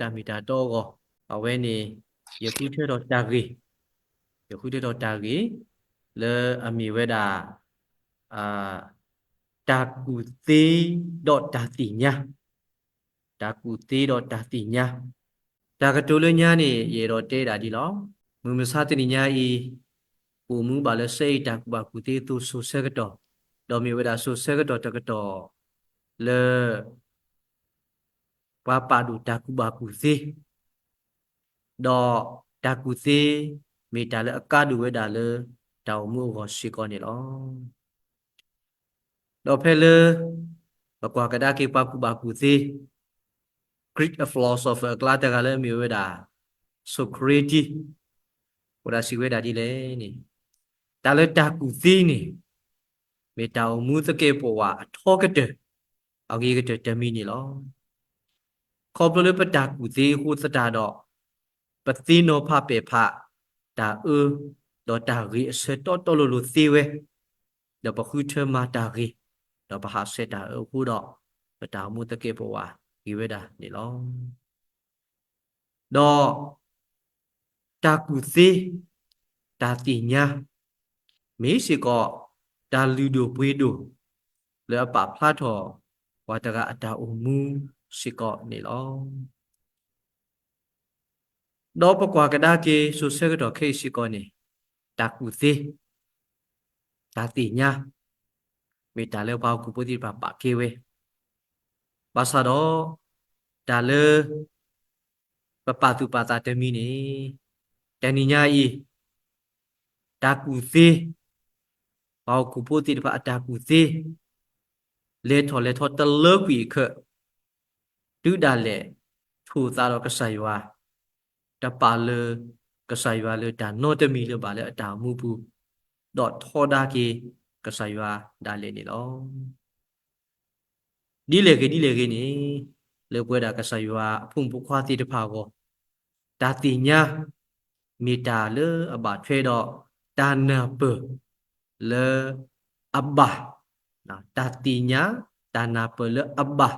တၢ်မ့ၢ်တၢ်တီအဂီၢ်, အဝဲန့ၣ် ယဃုထၢထီၣ်တၢ်ဂ့ၢ်, ယဃုထၢထီၣ်တၢ်ဂ့ၢ် လၢအမ့ၢ်ဝဲဒၣ် တၢ်ကူၣ်သ့ဒီးတၢ်သ့ၣ်ညါ, တၢ်ကူၣ်သ့ဒီးတၢ်သ့ၣ်ညါ. တၢ်ကတိၤလၢညါန့ၣ် ယအဲၣ်ဒိးတဲဒၣ်ဒ်လီၤ. မုၢ်မဆါတနံၤညါအံၤ အိၣ်မူဘၣ်လၢ စဲအံၤ တၢ်ကူၣ်ဘၣ်ကူၣ်သ့အသိး စိၤဆၢကတီၢ်, ဒီးမ့ၢ်ဝဲဒၣ်စိၤဆၢကတီၢ်တကတီၢ်လၢ ပှၤပာ်ဒိၣ်တၢ်ကူၣ်ဘၣ်ကူၣ်သ့, ဒီးတၢ်ကူၣ်သ့ မ့ၢ်တၢ်လၢအကါဒိၣ်ဝဲဒၣ်လၢ တၢ်အိၣ်မူအဂီၢ်စ့ၢ်ကီးန့ၣ်လီၤ. ဒီးဖဲလၢ ပကွၢ်ကဒါက့ၤပှၤကူၣ်ဘၣ်ကူၣ်သ့ Greek philosopher အကျါတဂၤလၢအမ့ၢ်ဝဲဒၣ် Socrates အဝဲဒၣ်စံးဝဲဒၣ်ဒ်လဲၣ်န့ၣ်, တၢ်လၢတၢ်ကူၣ်သ့န့ၣ် မ့ၢ်တၢ်အိၣ်မူသကဲးပဝးအထီကတၢၢ် အဂ့ၤကတၢၢ်တမံၤန့ၣ်လီၤ. ခီဖျိလၢပတၢ်ကူၣ်သ့အဃိသတးဒီး ပသ့နီၤဖးပဲာ်ဖး တၢ်အၢ ဒီးတၢ်ဂ့ၤအဆၢတီတီလိၤလိၤသ့ဝဲ, ဒီးပဃုထၢမၤတၢ်ဂ့ၤ, ဒီးပဟးဆှဲးတၢ်အၢအဃိဒီး ပတၢ်အိၣ်မူသကဲးပဝးဂ့ၤဝဲဒၣ်န့ၣ်လီၤ. ဒီး တၢ်ကူၣ်သ့ တၢ်သ့ၣ်ညါ မ့ၢ်စ့ၢ်ကီး တၢ်လုၢ်ဒိၣ်ပှ့ၤဒိၣ် လၢအပာ်ဖျါထီၣ် ပှၤတဂၤအတၢ်အိၣ်မူစ့ၢ်ကီးန့ၣ်လီၤ. ဒီးပကွၢ်ကဒါက့ၤ စိၤဆၢကတီၢ်ခဲအံၤစ့ၢ်ကီးန့ၣ် တၢ်ကူၣ်သ့ တၢ်သ့ၣ်ညါ မ့ၢ်တၢ်လၢပှၤဟီၣ်ခိၣ်ဖိသ့ၣ်တဖၣ်ပာ်ကဲဝဲ, ဘၣ်ဆၣ်ဒီး တၢ်လၢ ပပာ်သူၣ်ပာ်သးတမံၤန့ၣ် တနံၤညါအံၤ တၢ်ကူၣ်သ့ ပှၤဟီၣ်ခိၣ်ဖိသ့ၣ်တဖၣ်အတၢ်ကူၣ်သ့ လဲၤထီၣ်လဲၤထီတလၢကွံာ်အခၢး တုၤဒၣ်လဲာ် ထိၣ်သးဒီးကစၢ်ယွၤ တပာ်လၢ ကစၢ်ယွၤလၢတၢ်နီတမံၤလၢၤဘၣ်လၢအတၢ်အိၣ်မူပူၤ, ဒီးထီဒါက့ၤ ကစၢ်ယွၤဒၣ်လဲာ်န့ၣ်လီၤ. ဒ်လဲၣ်ဂ့ၤဒ်လဲၣ်ဂ့ၤန့ၣ် လၢပဝဲဒၣ်ကစၢ်ယွၤအဖိမုၣ်ဖိခွါသ့ၣ်တဖၣ်အဂီၢ် တၢ်သ့ၣ်ညါ မ့ၢ်တၢ်လၢအဘၣ်ထွဲဒီး တၢ်နၢ်ပၢၢ် လၢအဘၣ်, တၢ်သ့ၣ်ညါ တၢ်နၢ်ပၢၢ်လၢအဘၣ်,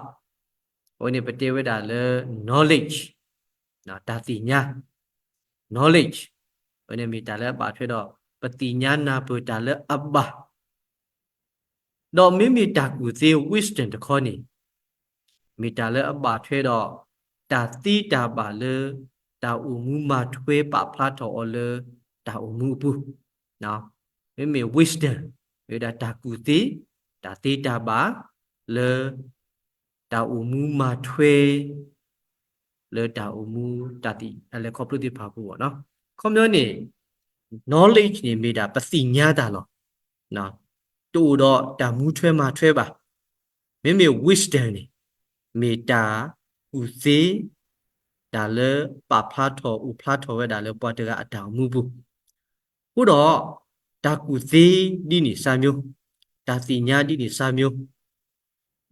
အဝဲန့ၣ်ပတဲဝဲဒၣ်လၢ knowledge, တၢ်သ့ၣ်ညါ knowledge, အဝဲန့ၣ်မ့ၢ်တၢ်လၢအဘၣ်ထွဲဒီး ပသ့ၣ်ညါနၢ်ပၢၢ်တၢ်လၢအဘၣ် ဒီးမ့မ့ၢ်တၢ်ကူၣ်သ့ wisdom တခီန့ၣ် မ့ၢ်တၢ်လၢအဘၣ်ထွဲဒီး တၢ်သ့တၢ်ဘၣ်လၢ တၢ်အိၣ်မူမၤထွဲပာ်ဖျါထီၣ်အီၤလၢတၢ်အိၣ်မူအပူၤ, မ့မ့ၢ် wisdom မ့ၢ်ဝဲဒၣ်တၢ်ကူၣ်သ့ တၢ်သ့တၢ်ဘၣ်လၢ တၢ်အိၣ်မူမၤထွဲ လၢတၢ်အိၣ်မူတၢ်သ့ၣ်ညါလဲၤခီဖျိသ့ၣ်တဖၣ်အပူၤဘၣ်နီၤ. ခီပညီန့ၣ် knowledge န့ၣ်မ့ၢ်ဒၣ်ပသ့ၣ်ညါတၢ်လီၤ. တအိၣ်ဒီးတၢ်မူထွဲမၤထွဲဘၣ်. မ့မ့ၢ် wisdom န့ၣ် မ့ၢ်တၢ်ကူၣ်သ့ တၢ်လၢပာ်ဖျါထီၣ်အိၣ်ဖျါထီၣ်ဝဲဒၣ်လၢပှၤတဂၤအတၢ်အိၣ်မူပူၤ, အဃိဒီး တၢ်ကူၣ်သ့ဒ်န့ၣ်စၢ်မျိၤ, တၢ်သ့ၣ်ညါဒ်န့ၣ်စၢ်မျိၤ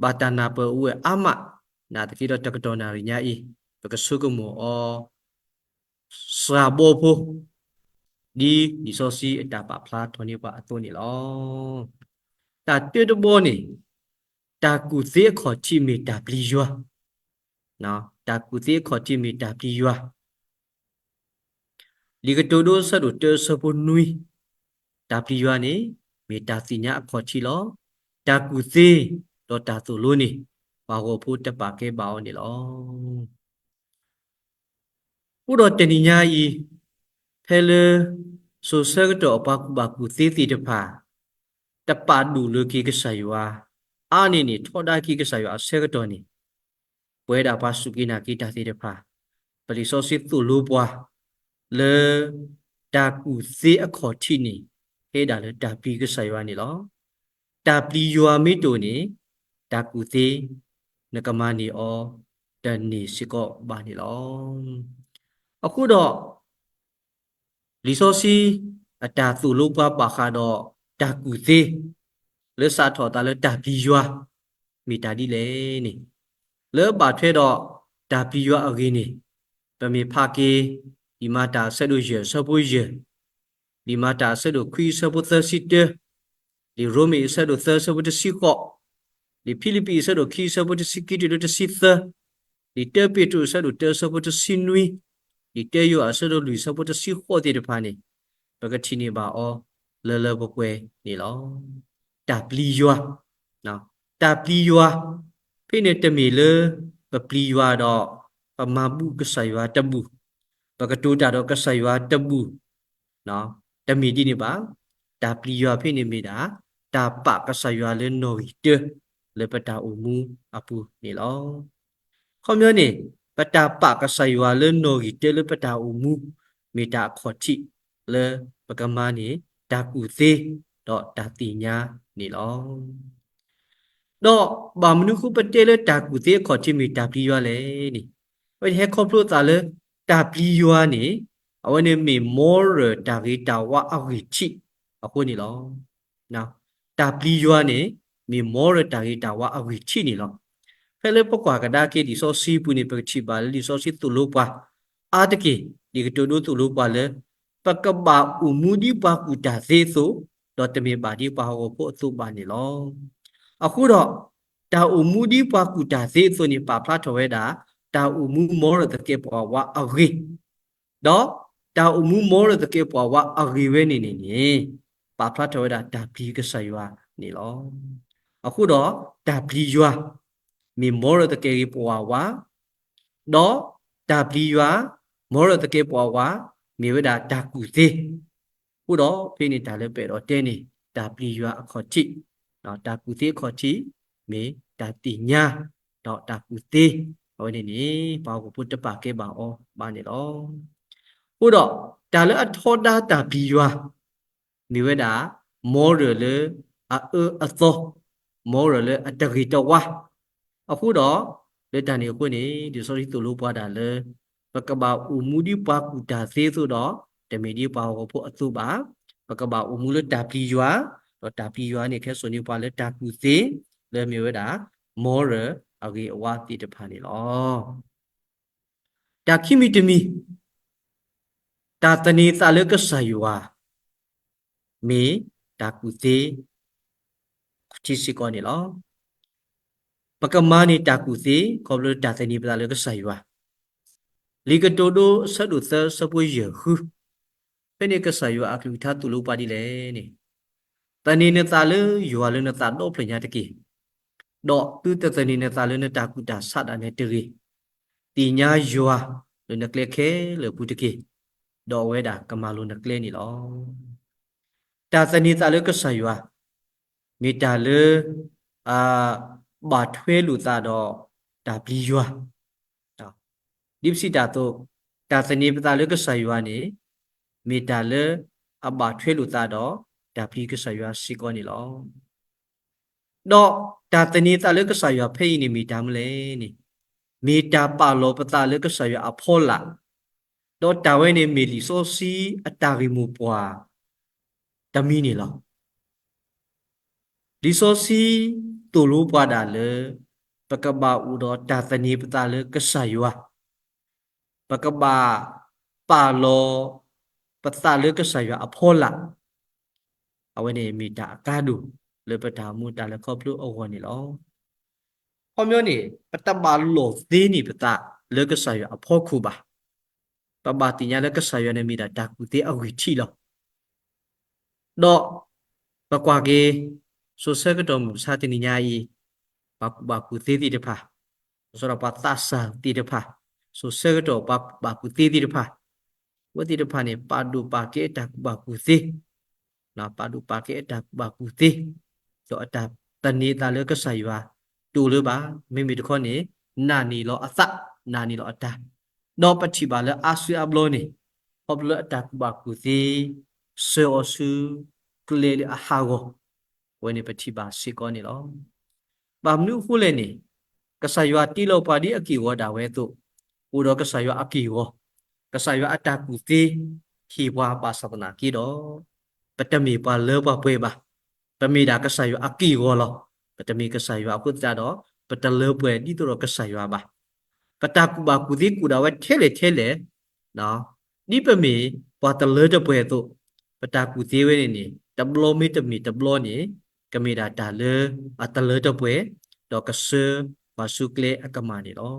ဘၣ်တၢ်နၢ်ပၢၢ်အိၣ်ဝဲအါမး, နာ်သက့ဒီးတကတီၢ်နၣ်ရံၣ်ညါအံၤ ပကဆိကမိၣ်အီၤ စှၤဘီဖိ, ဒ်လံာ်စီဆှံအတၢ်ပာ်ဖျါထီၣ်န့ၢ်ပှၤအသိးန့ၣ်လီၤ. တၢ်တၢတဘီန့ၣ် တၢ်ကူၣ်သ့အခီၣ်ထံးမ့ၢ်တၢ်ပျံၤယွၤ, တၢ်ကူၣ်သ့အခီၣ်ထံးမ့ၢ်တၢ်ပျံၤယွၤ လံာ်ကတိၤဒိအဆၢဒိၣ်တၢအဆၢဖိနွံ, တၢ်ပျံၤယွၤန့ၣ် မ့ၢ်တၢ်သ့ၣ်ညါအခီၣ်ထံးလီၤ. တၢ်ကူၣ်သ့ ဒီးတၢ်သိၣ်လိန့ၣ် ပှၤဂီၢ်ဖိတပာ်ကဲဘၣ်အီၤန့ၣ်လီၤ. အဃိဒီးတနံၤညါအံၤ, ဖဲလၢ စိၤဆၢကတီၢ်အပှၤကူၣ်ဘၣ်ကူၣ်သ့သ့ၣ်တဖၣ် တပာ်ဒိၣ်လၢက့ၤကစၢ်ယွၤ အါန့ၢ်န့ၣ်ထီဒါက့ၤကစၢ်ယွၤအဆၢကတီၢ်န့ၣ်, ပဝဲဒၣ်ပှၤစူၢ်က့ၤနာ်က့ၤတၢ်သ့ၣ်တဖၣ်, ပလံာ်စီဆှံသိၣ်လိပှၤ လၢ တၢ်ကူၣ်သ့အခီၣ်ထံးန့ၣ် ဟဲဒၣ်လၢတၢ်ပျံၤကစၢ်ယွၤန့ၣ်လီၤ. တၢ်ပျံၤယွၤမ့ၢ်တအိၣ်န့ၣ်, တၢ်ကူၣ်သ့ နကမၤန့ၢ်အီၤ တန့ၢ်စ့ၢ်ကီးဘၣ်န့ၣ်လီၤ. အဃိဒီး လံာ်စီဆှံ အတၢ်သိၣ်လိပှၤဘၣ်ဃးဒီး တၢ်ကူၣ်သ့ လၢစးထီၣ်အသးလၢတၢ်ပျံၤယွၤ မ့ၢ်တၢ်ဒ်လဲၣ်န့ၣ်, လၢအဘၣ်ထွဲဒီး တၢ်ပျံၤယွၤအဂ့ၢ်န့ၣ်, ပမ့ၢ်ဖးက့ၤ လံာ်မၤတၢ်အဆၢဒိၣ်ယဲၢ်အဆၢဖိယဲၢ်, လံာ်မၤတၢ်အဆၢဒိၣ်ခွံအဆၢဖိသၢဆံတၢ, လံာ်ရိမ့ၤအဆၢဒိၣ်သၢအဆၢဖိတဆံဃိး, လံာ်ဖံလံးပံးအဆၢဒိၣ်ခံအဆၢဖိတဆံခံတုၤလၢတဆံသၢ, လံာ်တၢပ့းတရူးအဆၢဒိၣ်တၢအဆၢဖိတဆံနွံ, လံာ်တၢယိၤဟၣ်အဆၢဒိၣ်လွံၢ်အဆၢဖိတဆံဃိးသ့ၣ်တဖၣ်န့ၣ်, ပကထံၣ်န့ၢ်ဘၣ်အီၤလၢလၢပှဲၤပှဲၤန့ၣ်လီၤ. တၢ်ပျံၤယွၤ, တၢ်ပျံၤယွၤ, ဖဲန့ၣ်တမ့ၢ်လၢပပျံၤယွၤဒီး ပမၤဘူၣ်ကစၢ်ယွၤတဘူၣ်, ပကတိၤတၢ်ဒီးကစၢ်ယွၤတဘူၣ်, တမ့ၢ်ဒ်န့ၣ်ဘၣ်. တၢ်ပျံၤယွၤဖဲန့ၣ်မ့ၢ်ဒၣ် တၢ်ပာ်ကစၢ်ယွၤလၢနီၣ်ဂံၢ်တၢ လၢပတၢ်အိၣ်မူအပူၤန့ၣ်လီၤ. ခီပညီန့ၣ်, ပတၢ်ပာ်ကစၢ်ယွၤလၢနီၣ်ဂံၢ်တၢလၢပတၢ်အိၣ်မူ မ့ၢ်တၢ်အခီၣ်ထံးလၢပကမၤန့ၢ်တၢ်ကူၣ်သ့ ဒီးတၢ်သ့ၣ်ညါန့ၣ်လီၤ. ဒီးဘၣ်မနုၤအဃိပတဲလၢတၢ်ကူၣ်သ့အခီၣ်ထံးမ့ၢ်တၢ်ပျံၤယွၤလဲၣ်န့ၣ်, အဝဲန့ၣ်ဟဲခီဖျိအသးလၢ တၢ်ပျံၤယွၤန့ၣ်, အဝဲန့ၣ်မ့ၢ် moral တၢ်ဂ့ၤတၢ်ဝါအဂံၢ်ထံးအဃိန့ၣ်လီၤ. တၢ်ပျံၤယွၤန့ၣ် မ့ၢ် moral တၢ်ဂ့ၤတၢ်ဝါအဂံၢ်ထံးန့ၣ်လီၤ. ဖဲလၢပကွၢ်ကဒါက့ၤလံာ်စီဆှံပူၤန့ၣ် ပကထံၣ်ဘၣ်လၢလံာ်စီဆှံသိၣ်လိပှၤအါတက့ၢ်, လံာ်ကတိၤဒိသိၣ်လိပှၤလၢ ပကဘၣ်အိၣ်မူဒ်ပှၤကူၣ်တၢ်သ့အသိး, ဒီးတမ့ၢ်ဘၣ်ဒ်ပှၤဟီၣ်ခိၣ်ဖိအသိးဘၣ်န့ၣ်လီၤ. အဃိဒီး, တၢ်အိၣ်မူဒ်ပှၤကူၣ်တၢ်သ့အသိးန့ၣ် ပာ်ဖျါထီၣ်ဝဲဒၣ် တၢ်အိၣ်မူ moral သကဲးပဝးအဂ့ၢ်, ဒီးတၢ်အိၣ်မူ moral သကဲးပဝးအဂ့ၢ်ဝဲန့ၣ်န့ၣ်န့ၣ်, ပာ်ဖျါထီၣ်ဝဲဒၣ်တၢ်ပျံၤကစၢ်ယွၤန့ၣ်လီၤ. အဃိဒီး, တၢ်ပျံၤယွၤ မ့ၢ် moral သကဲးပဝး, ဒီးတၢ်ပျံၤယွၤ moral သကဲးပဝး မ့ၢ်ဝဲဒၣ်တၢ်ကူၣ်သ့ အဃိဒီးဖဲန့ၣ်တၢ်လၢပအဲၣ်ဒိးတဲန့ၣ် တၢ်ပျံၤယွၤအခီၣ်ထံး, တၢ်ကူၣ်သ့အခီၣ်ထံး, မ့ၢ်တၢ်သ့ၣ်ညါ, ဒီးတၢ်ကူၣ်သ့, အဝဲန့ၣ်န့ၣ် ပှၤဟီၣ်ခိၣ်ဖိတပာ်ကဲဘၣ်အီၤဘၣ်န့ၣ်လီၤ. အဃိဒီး, တၢ်လၢအထီဒါတၢ်ပျံၤယွၤ မ့ၢ်ဝဲဒၣ် moral လၢအအၢအသီ, moral လၢအတဂ့ၤတဝါ, အဃိဒီး, လၢတၢ်န့ၣ်အဃိန့ၣ် လံာ်စီဆှံသိၣ်လိပှၤဒၣ်လၢ ပကဘၣ်အိၣ်မူဒ်ပှၤကူၣ်တၢ်သ့အသိးဒီး တမ့ၢ်ဒ်ပှၤဟီၣ်ခိၣ်ဖိအသိးဘၣ်, ပကဘၣ်အိၣ်မူလၢတၢ်ပျံၤယွၤ, ဒီးတၢ်ပျံၤယွၤန့ၣ် ကဟဲစိာ်န့ၢ်ပှၤလၢတၢ်ကူၣ်သ့, လၢမ့ၢ်ဝဲဒၣ် moral အဂ့ၤအဝါသ့ၣ်တဖၣ်န့ၣ်လီၤ. တၢ်ခံမံၤတမံၤ, တၢ်သန့ၤသးလၢကစၢ်ယွၤ မ့ၢ်တၢ်ကူၣ်သ့ ထံစ့ၢ်ကီးန့ၣ်လီၤ. ပကမၤန့ၢ်တၢ်ကူၣ်သ့ ခီဖျိတၢ်သန့ၤပသးလၢကစၢ်ယွၤ, လံာ်ကတိၤဒိအဆၢဒိၣ်သၢအဆၢဖိယဲၢ်ဃု, ဖဲန့ၣ်ကစၢ်ယွၤအကလုၢ်ကထါသိၣ်လိပှၤဒ်လဲၣ်န့ၣ်, သန့ၤနသးလၢယွၤလၢနသးဒီဖျၢၣ်ညါတက့ၢ်. ဒီးသုတသန့ၤနသးလၢနတၢ်ကူၣ်တၢ်ဆးဒၣ်နဲတဂ့ၤ. သ့ၣ်ညါယွၤလၢနကျဲခဲလၢာ်ပူၤတက့ၢ်. ဒီးအဝဲဒၣ်ကမၤလိၤနကျဲန့ၣ်လီၤ. တၢ်သန့ၤသးလၢကစၢ်ယွၤ မ့ၢ်တၢ်လၢ အ ဘၣ်ထွဲလိာ်သးဒီးတၢ်ပျံၤယွၤ, ဒ်ပစံးတၢ်အသိး, တၢ်သန့ၤပသးလၢကစၢ်ယွၤန့ၣ် မ့ၢ်တၢ်လၢအဘၣ်ထွဲလိာ်သးဒီးတၢ်ပျံၤကစၢ်ယွၤစ့ၢ်ကီးန့ၣ်လီၤ. ဒီးတၢ်သန့ၤသးလၢကစၢ်ယွၤဖဲအံၤန့ၣ်မ့ၢ်တၢ်မနုၤလဲၣ်န့ၣ်, မ့ၢ်တၢ်ပာ်လီၤပသးလၢကစၢ်ယွၤအဖီလာ်, ဒီးတၢ်ဝဲန့ၣ်မ့ၢ်လံာ်စီဆှံအတၢ်ဂ့ၢ်မိၢ်ပှၢ်တမံၤန့ၣ်လီၤ. လံာ်စီဆှံသိၣ်လိပှၤဒၣ်လၢ ပကဘၣ်အိၣ်ဒီးတၢ်သန့ၤပသးလၢကစၢ်ယွၤ, ပကဘၣ်ပာ်လီၤပသးလၢကစၢ်ယွၤအဖီလာ်, အဝဲန့ၣ်မ့ၢ်တၢ်အကါဒိၣ်လၢပတၢ်အိၣ်မူတၢ်လဲၤခီဖျိအဂီၢ်န့ၣ်လီၤ. ခီပညီန့ၣ် ပတဘၣ်လီၢ်သ့န့ၢ်ပသးလၢကစၢ်ယွၤအဖီခိၣ်ဘၣ်. ပဘၣ်သ့ၣ်ညါလၢကစၢ်ယွၤန့ၣ်မ့ၢ်ဒၣ်တၢ်ကူၣ်သ့အဂံၢ်ထံးလီၤ. ဒီးပကွၢ်က့ၤ စိၤဆၢကတီၢ်မုၢ်မဆါတနံၤညါအံၤ, ပှၤကူၣ်ဘၣ်ကူၣ်သ့သ့ၣ်တဖၣ်, လီၤဆီဒၣ်ပှၤသးစၢ်သ့ၣ်တဖၣ်, စိၤဆၢကတီၢ်ပှၤကူၣ်ဘၣ်ကူၣ်သ့သ့ၣ်တဖၣ်, အဝဲသ့ၣ်တဖၣ်န့ၣ် ပာ်ဒိၣ်ပာ်ကဲအတၢ်ကူၣ်ဘၣ်ကူၣ်သ့, ပာ်ဒိၣ်ပာ်ကဲအတၢ်ကူၣ်ဘၣ်ကူၣ်သ့, ဒီးအတၢ်သန့ၤသးလၢကစၢ်ယွၤ တအိၣ်လၢၤဘၣ်. မ့မ့ၢ်တခီန့ၣ် နာ်န့ၢ်လီၤအသး, နာ်န့ၢ်လီၤအတၢ်, ဒီးပထံၣ်ဘၣ်လၢအါစုအါဘျီန့ၣ်, ခီဖျိလၢအတၢ်ကူၣ်ဘၣ်ကူၣ်သ့ ဆှၢအီၤဆူကျဲလၢအဟးဂီၤ, အဝဲန့ၣ်ပထံၣ်ဘၣ်စ့ၢ်ကီးန့ၣ်လီၤ. ဘၣ်မနုၤအဃိလဲၣ်န့ၣ်, ကစၢ်ယွၤတ့လီၤပှၤဒ်အက့ၢ်အဂီၤဒၣ်ဝဲအသိး, အိၣ်ဒီးကစၢ်ယွၤအက့ၢ်အဂီၤ, ကစၢ်ယွၤအတၢ်ကူၣ်သ့ ဟ့ၣ်ပှၤဘၣ်ဆၣ်သနာ်က့ဒီး, ပတမ့ၢ်ပှၤလၢပှၤပှဲၤဘၣ်. ပမ့ၢ်ဒၣ်ကစၢ်ယွၤအက့ၢ်အဂီၤလီၤ. ပတမ့ၢ်ကစၢ်ယွၤအဃိသတးဒီး, ပတလၢပှဲၤဒ်သိးဒီးကစၢ်ယွၤဘၣ်. ပတၢ်ကူၣ်ဘၣ်ကူၣ်သ့ကူၣ်ဒၣ်ဝဲထဲလဲၣ်ထဲလဲၣ်, ဒ်ပမ့ၢ်ပှၤတလၢတပှဲၤအသိး, ပတၢ်ကူၣ်သ့ဝဲန့ၣ်န့ၣ် တဘျီမ့တမ့ၢ်တဘျီန့ၣ်, ကမ့ၢ်ဒၣ်တၢ်လၢအတလၢတပှဲၤ, ဒီးကဆှၢပှၤဆူကျဲအကမၣ်န့ၣ်လီၤ.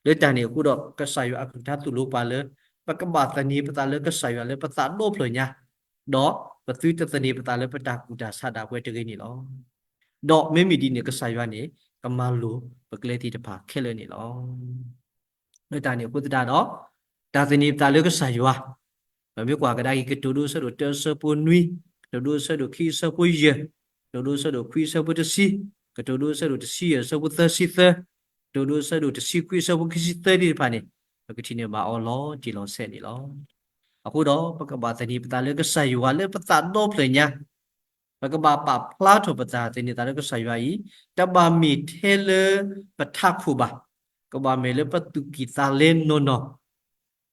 လၢတၢ်န့ၣ်အဃိဒီး ကစၢ်ယွၤအကလုၢ်ကထါသိၣ်လိပှၤလၢ ပကဘၣ်သန့ၤပသးလၢကစၢ်ယွၤလၢပသးဒီဖျၢၣ်ညါ, ဒီးပသုတသန့ၤပသးလၢပတၢ်ကူၣ်တၢ်ဆးဒၣ်ပှဲၤတဂ့ၤန့ၣ်လီၤ. ဒီးမ့မ့ၢ်ဒ်န့ၣ် ကစၢ်ယွၤန့ၣ် ကမၤလိာ်ပကျဲသ့ၣ်တဖၣ်ခဲလၢာ်န့ၣ်လီၤ. လၢတၢ်န့ၣ်အဃိသတးဒီး တၢ်သန့ၤပသးလၢကစၢ်ယွၤ, ပမ့ၢ်ကွၢ်ကဒါက့ၤ ကတိၤဒိအဆၢဒိၣ်တၢအဆၢဖိနွံ, ကတိၤဒိအဆၢဒိၣ်ခံအဆၢဖိယဲၢ်, ကတိၤဒိအဆၢဒိၣ်ခွံအဆၢဖိတဆံ, ကတိၤဒိအဆၢဒိၣ်တဆံယဲၢ်အဆၢဖိသၢဆံသၢ, ကတိၤဒိအဆၢဒိၣ်တဆံခွံအဆၢဖိခံဆံသၢသ့ၣ်တဖၣ်န့ၣ် ပကထံၣ်န့ၢ်ဘၣ်အီၤလီၤတံၢ်လီၤဆဲးန့ၣ်လီၤ. အဃိဒီး ပကဘၣ်သန့ၤပသးလၢကစၢ်ယွၤလၢပသးဒီဖျၢၣ်ညါ, ပကဘၣ်ပာ်ဖျါထီၣ်ပသးသန့ၤသးလၢကစၢ်ယွၤအံၤ, တဘၣ်မ့ၢ်ထဲလၢပထးခိၣ်ဘၣ်, ကဘၣ်မ့ၢ်လၢပသူၣ်ကံၢ်သးလဲနီၢ်နီၢ်,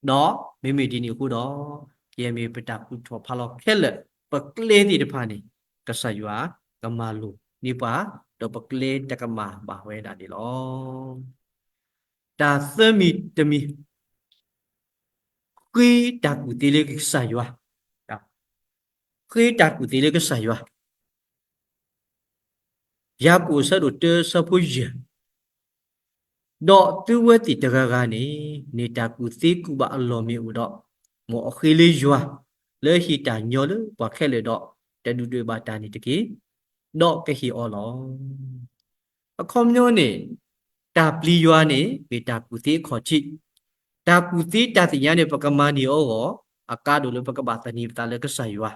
ဒီးမ့မ့ၢ်ဒ်န့ၣ်အဃိဒီး ကယဲၢ်မ့ၢ်ပတၢ်ကူၣ်ထီၣ်ဖးလီၤခဲလၢာ်, ပကျဲသ့ၣ်တဖၣ်န့ၣ် ကစၢ်ယွၤကမၤလိာ်န့ၢ်ပှၤ, ဒီးပကျဲတကမၣ်ဘၣ်ဝဲဒၣ်န့ၣ်လီၤ. တၢ်သၢမံၤတမံၤ, ဃ့တၢ်ကူၣ်သ့လၢကစၢ်ယွၤ, ဃ့တၢ်ကူၣ်သ့လၢကစၢ်ယွၤ ယၤကိာ်အဆၢဒိၣ်တၢအဆၢဖိယဲၢ်, ဒီးသုဝဲသ့ၣ်တဂၤဂၤန့ၣ် န့ၢ်တၢ်ကူၣ်သ့ကူၣ်ဘၣ်အလီၢ်မ့ၢ်အိၣ်ဒီး, မ်အဃ့လၢယွၤလၢဟ့ၣ်တၢ်ညီလၢပှၤခဲလၢာ်ဒီး, တဒုးဒွဲၣ်ဘၣ်တၢ်န့ၣ်တက့ၢ်, ဒီးကဟ့ၣ်အီၤလီၤ. အခီပညီန့ၣ်, တၢ်ပျံၤယွၤန့ၣ် မ့ၢ်တၢ်ကူၣ်သ့အခီၣ်ထံး, တၢ်ကူၣ်သ့တၢ်သ့ၣ်ညါန့ၣ် ပကမၤန့ၢ်အီၤအဂီၢ်, အကါဒိၣ်လၢပကဘၣ်သန့ၤပသးလၢကစၢ်ယွၤ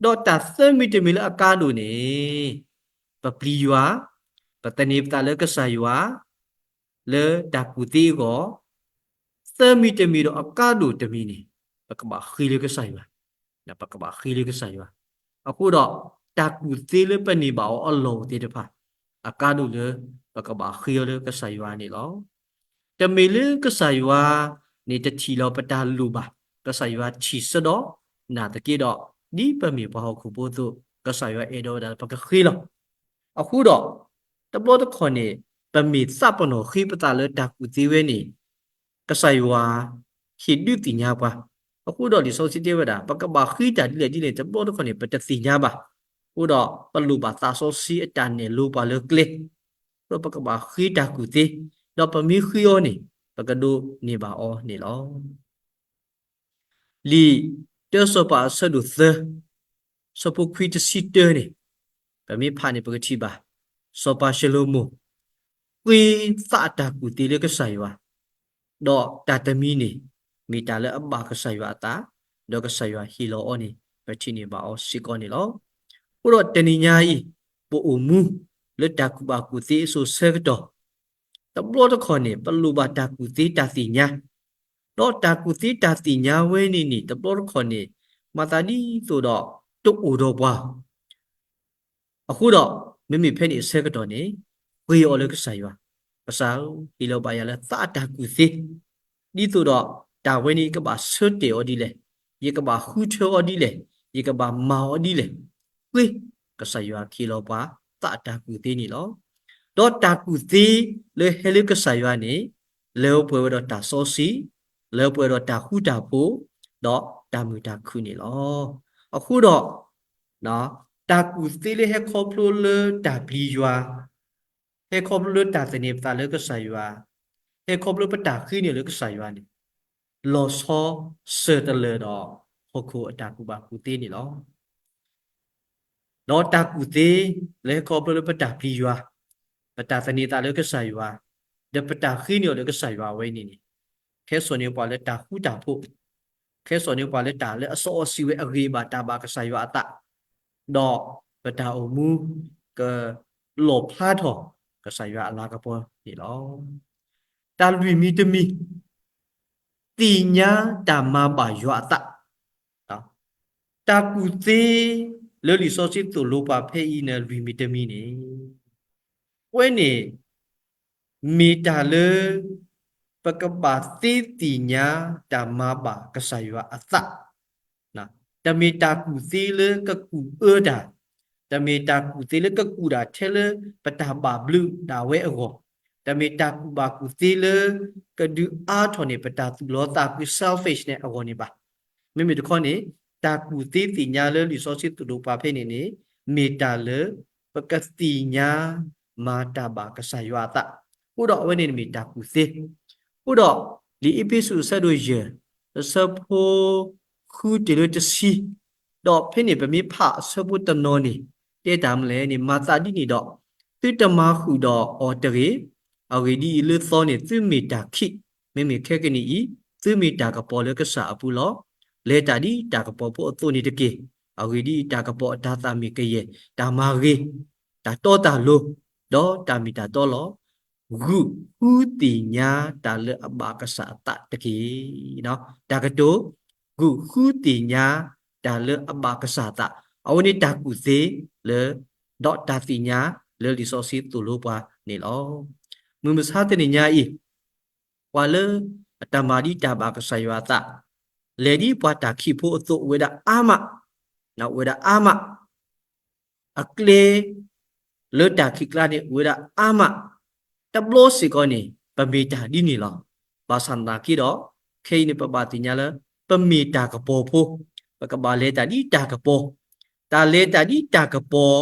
ဒီးတၢ်သၢမံၤတမံၤလၢအကါဒိၣ်န့ၣ်, ပပျံၤယွၤ, ပသန့ၤပသးလၢကစၢ်ယွၤ, လၢတၢ်ကူၣ်သ့အဂီၢ်, သၢမံၤတမံၤဒီးအကါဒိၣ်တမံၤန့ၣ်, ပကဘၣ်ဃ့လၢကစၢ်ယွၤ, ပကဘၣ်ဃ့လၢကစၢ်ယွၤ. အဃိဒီး, တၢ်ကူၣ်သ့လၢပန့ၢ်ဘၣ်အီၤအလီၢ်သ့ၣ်တဖၣ်, အကါဒိၣ်လၢပကဘၣ်ဃ့အီၤလၢကစၢ်ယွၤန့ၣ်လီၤ. တမ့ၢ်လၢကစၢ်ယွၤန့ၣ်တထံၣ်လီၤပတၢ်လိၣ်ဘၣ်, ကစၢ်ယွၤထံၣ်ဆၢဒီးနာ်သက့ဒီး, ဒ်ပမ့ၢ်ပှၤဟီၣ်ခိၣ်ဖိအသိး, ကစၢ်ယွၤအဲၣ်ဒိးဝဲဒၣ်လၢပကဃ့လီၤ. အဃိဒီး, တဘျီတခီၣ်န့ၣ်, ပမ့ၢ်သးပနီၣ်ဃ့ပသးလၢတၢ်ကူၣ်သ့ဝဲန့ၣ်, ကစၢ်ယွၤဟ့ၣ်ဒုးသ့ၣ်ညါပှၤ, အဃိဒီးလံာ်စီဆှံတဲဝဲဒၣ် ပကဘၣ်ဃ့တၢ်ဒ်လဲၣ်ဒ်လဲၣ်န့ၣ် တဘျီတခီၣ်န့ၣ် ပတသ့ၣ်ညါဘၣ်. အဃိဒီးပလိၣ်ဘၣ်သးစီဆှံအတၢ်နဲၣ်လိပှၤလၢကျဲ, ဒီးပကဘၣ်ဃ့တၢ်ကူၣ်သ့, ဒီးပမ့ၢ်ဃ့အီၤန့ၣ်, ပကဒိးန့ၢ်ဘၣ်အီၤန့ၣ်လီၤ. လံာ်တၢစီၤပၤအဆၢဒိၣ်သၢ, ဆၢဖိခွံတဆံတၢန့ၣ်, ပမ့ၢ်ဖးန့ၣ်ပကထံၣ်ဘၣ်, စီၤပၤၡလိၤမိၣ် ဃ့သးအတၢ်ကူၣ်သ့လၢကစၢ်ယွၤ, ဒီးတၢ်တမံၤန့ၣ်, မ့ၢ်တၢ်လၢအဘၣ်ကစၢ်ယွၤအသး, ဒီးကစၢ်ယွၤဟ့ၣ်လီၤအီၤန့ၣ် ပထံၣ်န့ၢ်ဘၣ်အီၤစ့ၢ်ကီးန့ၣ်လီၤ. အဃိဒီးတနံၤညါအံၤ, ပအိၣ်မူလၢတၢ်ကူၣ်ဘၣ်ကူၣ်သ့အစိၤဆၢကတီၢ်, တဘျီတခီၣ်န့ၣ် ပလိၣ်ဘၣ်တၢ်ကူၣ်သ့တၢ်သ့ၣ်ညါ, ဒီးတၢ်ကူၣ်သ့တၢ်သ့ၣ်ညါဝဲန့ၣ်န့ၣ် တဘျီတခီၣ်န့ၣ်, မၤသးဒ်သိးဒီးတအိၣ်ဒီးပှၤ အဃိဒီး, မ့မ့ၢ်ဖဲန့ၣ်အဆၢကတီၢ်န့ၣ်, ဃ့အီၤလၢကစၢ်ယွၤ, ကစၢ်ဧၢ, ဟ့ၣ်လီၤဘၣ်ယၤလၢသးအတၢ်ကူၣ်သ့, ဒ်သိးဒီးတၢ်ဝဲန့ၣ်ယကဘၣ်ဆၢတဲာ်အီၤဒ်လဲၣ်, ယကဘၣ်ဃုထၢအီၤဒ်လဲၣ်, ယကဘၣ်မၤအီၤဒ်လဲၣ်, ဃ့, ကစၢ်ယွၤကဟ့ၣ်လီၤပှၤသးအတၢ်ကူၣ်သ့န့ၣ်လီၤ. ဒီးတၢ်ကူၣ်သ့လၢဟဲလၢကစၢ်ယွၤန့ၣ်, လၢပှဲၤဝဲဒီးတၢ်စီဆှံ, လၢပှဲၤဒီးတၢ်ဃူတၢ်ဖိး, ဒီးတၢ်မုာ်တၢ်ခုၣ်န့ၣ်လီၤ. အဃိဒီး တၢ်ကူၣ်သ့လၢဟဲခီဖျိလၢတၢ်ပျံၤယွၤ, ဟဲခီဖျိလၢတၢ်သန့ၤပသးလၢကစၢ်ယွၤ, ဟဲခီဖျိလၢပတၢ်ဃ့န့ၢ်လၢကစၢ်ယွၤန့ၣ်, လီၤဆီစၢၤတလၢာ်ဒီးဟီၣ်ခိၣ်အတၢ်ကူၣ်ဘၣ်ကူၣ်သ့န့ၣ်လီၤ. ဒီးတၢ်ကူၣ်သ့လၢဟဲခီဖျိလၢပတၢ်ပျံၤယွၤ, ပတၢ်သန့ၤသးလၢကစၢ်ယွၤ, ဒီးပတၢ်ဃ့န့ၢ်အီၤလၢကစၢ်ယွၤဝဲန့ၣ်န့ၣ်, ဟဲစိာ်န့ၢ်ပှၤလၢတၢ်ဃူတၢ်ဖိး, ဟဲစိာ်န့ၢ်ပှၤလၢတၢ်လၢအစီအီၤစံးဝဲအဂ့ၢ်ဘၣ်တၢ်ဘၣ်ကစၢ်ယွၤအသး, ဒီးပတၢ်အိၣ်မူကလီၣ်ဖျါထီၣ်ကစၢ်ယွၤအလၤကပီၤန့ၣ်လီၤ. တၢ်လွံၢ်မံၤတမံၤ, သ့ၣ်ညါတၢ်မၤဘၣ်ယွၤအသး. တၢ်ကူၣ်သ့လၢလံာ်စီဆှံသိၣ်လိပှၤဖဲအံၤန့ၣ် လွံၢ်မံၤတမံၤန့ၣ်, အဝဲန့ၣ် မ့ၢ်တၢ်လၢ ပကဘၣ်သ့သ့ၣ်ညါတၢ်မၤဘၣ်ကစၢ်ယွၤအသး. တမ့ၢ်တၢ်ကူၣ်သ့လၢကကူၣ်အၢတၢ်, တမ့ၢ်တၢ်ကူၣ်သ့လၢကကူၣ်တၢ်ထဲလၢပတၢ်ဘၣ်ဘျုးဒၣ်ဝဲအဂီၢ်, တမ့ၢ်တၢ်ကူၣ်ဘၣ်ကူၣ်သ့လၢ ကဒုးအါထီၣ်န့ၢ်ပတၢ်သူၣ်လီသးကွံ selfish န့ၣ်အဂီၢ်န့ၣ်ဘၣ်. မ့မ့ၢ်တခီန့ၣ်, တၢ်ကူၣ်သ့သ့ၣ်ညါလၢလံာ်စီဆှံသိၣ်လိပှၤဖဲန့ၣ်န့ၣ်, မ့ၢ်တၢ်လၢပကသ့ၣ်ညါမၤတၢ်ဘၣ်ကစၢ်ယွၤအသး, အဃိဒီးအဝဲန့ၣ်မ့ၢ်တၢ်ကူၣ်သ့. အဃိဒီး လံာ်အ့းဖ့းစူးအဆၢဒိၣ်ယဲၢ် အဆၢဖိဃုတုၤလၢတဆံ, ဒီးဖဲန့ၣ်ပမ့ၢ်ဖးအဆၢဖိတနီၤန့ၣ် တဲတၢ်မနုၤလဲၣ်န့ၣ်, မၤသးဒ်န့ၣ်ဒီး သုတမၤဃုာ်ဒီးအီၤတဂ့ၤ. အဂ့ၢ်ဒ်အံၤ, လၢသီန့ၣ် သုမ့ၢ်တၢ်ခံး, မ့မ့ၢ်ခဲကနံၣ်အံၤ သုမ့ၢ်တၢ်ကပီၤလၢကစၢ်အပူၤလီၤ. လဲၤတၢ်ဒ်တၢ်ကပီၤဖိအသိးန့ၣ်တက့ၢ်. အဂ့ၢ်ဒ်အံၤ, တၢ်ကပီၤအတၤသၣ်မ့ၢ်ကယဲၢ် တၢ်မၤဂ့ၤ, တၢ်တီတၢ်လိၤ, ဒီးတၢ်မ့ၢ်တၢ်တီလီၤ. ဂုာ်ဃုသ့ၣ်ညါတၢ်လၢအဘၣ်ကစၢ်အသးတက့ၢ်. တၢ်ကတိၤ, ဂုာ်ဃုသ့ၣ်ညါတၢ်လၢအဘၣ်ကစၢ်အသး, အဝဲန့ၣ်တၢ်ကူၣ်သ့လၢ ဒီးတၢ်သ့ၣ်ညါလၢလံာ်စီဆှံသိၣ်လိပှၤန့ၣ်လီၤ. မုၢ်မဆါတနံၤညါအံၤ ပှၤလၢအတၢ်မၤဒ်တၢ်ဘၣ်ကစၢ်ယွၤအသး, လဲၤဒ်ပှၤတၢ်ခံးဖိအသိး အိၣ်ဝဲဒၣ်အါမး, အိၣ်ဝဲဒၣ်အါမး အကျဲလၢတၢ်ခံးကျါန့ၣ် အိၣ်ဝဲဒၣ်အါမး, တဘျီစ့ၢ်ကီးန့ၣ် ပမ့ၢ်တၢ်ဒ်န့ၣ်လီၤ. ဘၣ်ဆၣ်သနာ်က့ဒီး ခဲအံၤန့ၣ် ပဘၣ်သ့ၣ်ညါလၢ ပမ့ၢ်တၢ်ကပီၤဖိ, ပကဘၣ်လဲၤတၢ်ဒ်တၢ်ကပီၤ, တၢ်လဲၤတၢ်ဒ်တၢ်ကပီၤ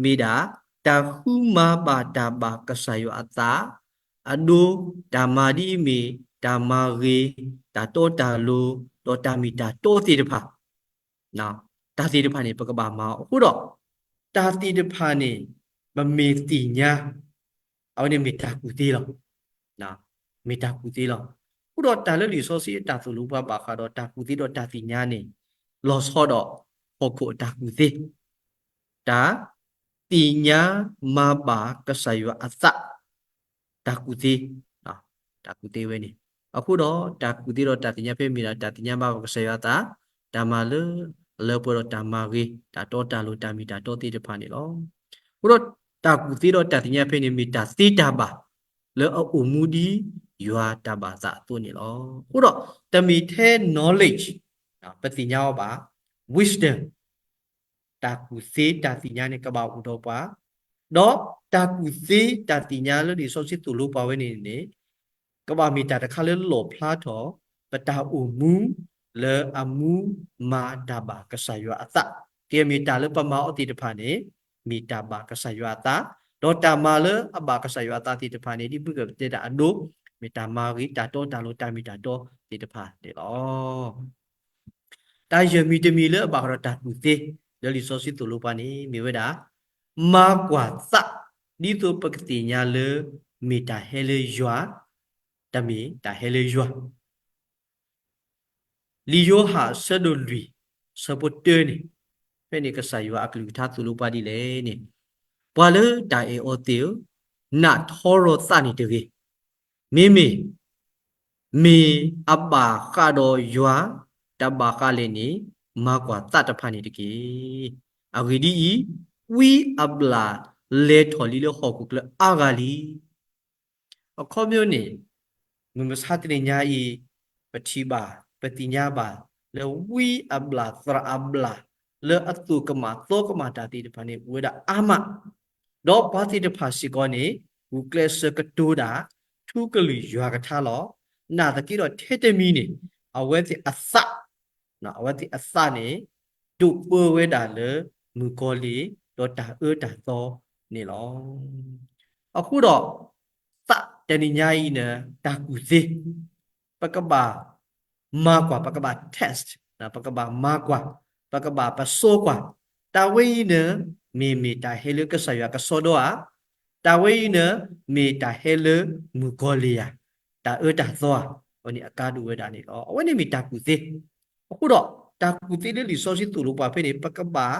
မ့ၢ်ဒၣ် တၢ်ဃုမၤဘၣ်တၢ်ဘၣ်ကစၢ်ယွၤအသး, အဒိ တၢ်မၤဒ်အမ့ၢ် တၢ်မၤဂ့ၤ, တၢ်တီတၢ်လိၤ, ဒီးတၢ်မ့ၢ်တၢ်တီသ့ၣ်တဖၣ် တၢ်သ့ၣ်တဖၣ်န့ၣ် ပကဘၣ်မၤအီၤ. အဃိဒီး တၢ်သ့ၣ်တဖၣ်န့ၣ် ပမ့ၢ်သ့ၣ်ညါ အဝဲန့ၣ်မ့ၢ်တၢ်ကူၣ်သ့လီၤ. မ့ၢ်တၢ်ကူၣ်သ့လီၤ. အဃိဒီးတၢ်လၢလံာ်စီဆှံအတၢ်သိၣ်လိပှၤဘၣ်ဃးဒီးတၢ်ကူၣ်သ့ဒီးတၢ်သ့ၣ်ညါန့ၣ် လီၤဆီဒီးဟီၣ်ခိၣ်အတၢ်ကူၣ်သ့, တၢ်သ့ၣ်ညါမၤဘၣ်ကစၢ်ယွၤအသး တၢ်ကူၣ်သ့, တၢ်ကူၣ်သ့ဝဲန့ၣ်. အဃိဒီးတၢ်ကူၣ်သ့ဒီးတၢ်သ့ၣ်ညါဖဲမ့ၢ်ဒၣ် တၢ်သ့ၣ်ညါဘၣ်ကစၢ်ယွၤအသး, တၢ်မၤလၢအလၢပှဲၤဒီးတၢ်မၤဂ့ၤ, တၢ်တီတၢ်လိၤ, တၢ်မ့ၢ်တၢ်တီသ့ၣ်တဖၣ်န့ၣ်လီၤ. အဃိဒီးတၢ်ကူၣ်သ့ဒီးတၢ်သ့ၣ်ညါဖဲန့ၣ် မ့ၢ်တၢ်သ့တၢ်ဘၣ် လၢအအိၣ်မူဒ်ယွၤတၢ်ဘၣ်သးအသိးန့ၣ်လီၤ. အဃိဒီး တမ့ၢ်ထဲ knowledge ပသ့ၣ်ညါအီၤဘၣ်, wisdom တၢ်ကူၣ်သ့တၢ်သ့ၣ်ညါန့ၣ် ကဘၣ်အိၣ်ဒီးပှၤ, ဒီးတၢ်ကူၣ်သ့တၢ်သ့ၣ်ညါလၢလံာ်စီဆှံသိၣ်လိပှၤဝဲန့ၣ်န့ၣ် ကဘၣ်မ့ၢ်တၢ်တခါလၢလီၣ်ဖျါထီၣ် ပတၢ်အိၣ်မူ လၢအမူမၤတၢ်ဘၣ်ကစၢ်ယွၤအသး, ကဲမ့ၢ်တၢ်လၢပမၤအီၤသ့ၣ်တဖၣ်န့ၣ် မ့ၢ်တၢ်ဘၣ်ကစၢ်ယွၤအသး, ဒီးတၢ်မၤလၢအဘၣ်ကစၢ်ယွၤအသးသ့ၣ်တဖၣ်န့ၣ် ဒ်မုၢ်ကပတဲတၢ်အဒိ မ့ၢ်တၢ်မၤဂ့ၤ, တၢ်တီတၢ်လိၤ, တၢ်မ့ၢ်တၢ်တီသ့ၣ်တဖၣ်န့ၣ်လီၤ. တၢ်ယဲၢ်မံၤတမံၤလၢအဘၣ်ဃးဒီးတၢ်ကူၣ်သ့ လၢလံာ်စီဆှံသိၣ်လိပှၤန့ၣ် မ့ၢ်ဝဲဒၣ် မၤကွၢ်သး, ဒ်သိးပကသ့ၣ်ညါလၢ မ့ၢ်တၢ်ဟဲလၢယွၤ, တမ့ၢ်တၢ်ဟဲလၢယွၤ. လံာ်ယိၤဟၣ်အဆၢဒိၣ်လွံၢ် ဆၢဖိတၢန့ၣ်, ဖဲန့ၣ်ကစၢ်ယွၤအကလုၢ်ကထါသိၣ်လိပှၤဒ်လဲၣ်န့ၣ်, ပှၤလၢတၢ်အဲၣ်အီၤသ့ၣ်ဧၢ, နးထီရီၤသးန့ၣ်တဂ့ၤ. မ့မ့ၢ် မ့ၢ်အဘၣ်ဃးဒီးယွၤ တၢ်ဘၣ်ဃးလဲၣ်န့ၣ် မၤကွၢ်သးတဖၣ်န့ၣ်တက့ၢ်. အဂ့ၢ်ဒ်အံၤ, ဝံအဘျၣ်လဲၤထီၣ်လံလၢဟီၣ်ခိၣ်ချၢအါဂၤလံ. အခီပညီန့ၣ် မုၢ်မဆါတနံၤညါအံၤ ပထံၣ်ဘၣ် ပသ့ၣ်ညါဘၣ် လၢဝံအဘျၣ်သရၣ်အဘျၣ် လၢအသိၣ်ကမၣ်သီကမၣ်တၢ်သ့ၣ်တဖၣ်န့ၣ် အိၣ်ဝဲဒၣ်အါမး, ဒီးပှၤသ့ၣ်တဖၣ်စ့ၢ်ကီးန့ၣ် ဂုာ်ကျဲးစၢးကတိၤတၢ် ထူကလုၢ်ယွၤကထါလီၤ. နာ်သက့ဒီးထဲတမံၤန့ၣ် အဝဲသ့ၣ်အသး အဝဲသ့ၣ်အသးန့ၣ် ဒိးပၢဝဲဒၣ်လၢမုၣ်ကီၤလံၢ် ဒီးတၢ်အၢတၢ်သီန့ၣ်လီၤ. အဃိဒီး သးတနံၤညါအံၤန့ၣ် တၢ်ကူၣ်သ့ ပကဘၣ်မၤကွၢ်, ပကဘၣ် test, ပကဘၣ်မၤကွၢ်, ပကဘၣ်ပစီကွၢ်, တၢ်ဝဲအံၤန့ၣ် မ့ၢ်မ့ၢ်တၢ်ဟဲလၢကစၢ်ယွၤကစီဒီဧါ, တၢ်ဝဲအံၤန့ၣ် မ့ၢ်တၢ်ဟဲလၢမုၣ်ကီၤလံၢ်ဧါ, တၢ်အၢတၢ်သီဧါ, အဝဲန့ၣ်အကါဒိၣ်ဝဲဒၣ်န့ၣ်လီၤ. အဝဲန့ၣ်မ့ၢ်တၢ်ကူၣ်သ့. အဃိဒီး တၢ်ကူၣ်သ့လၢလံာ်စီဆှံသိၣ်လိပှၤဖဲန့ၣ် ပကဘၣ်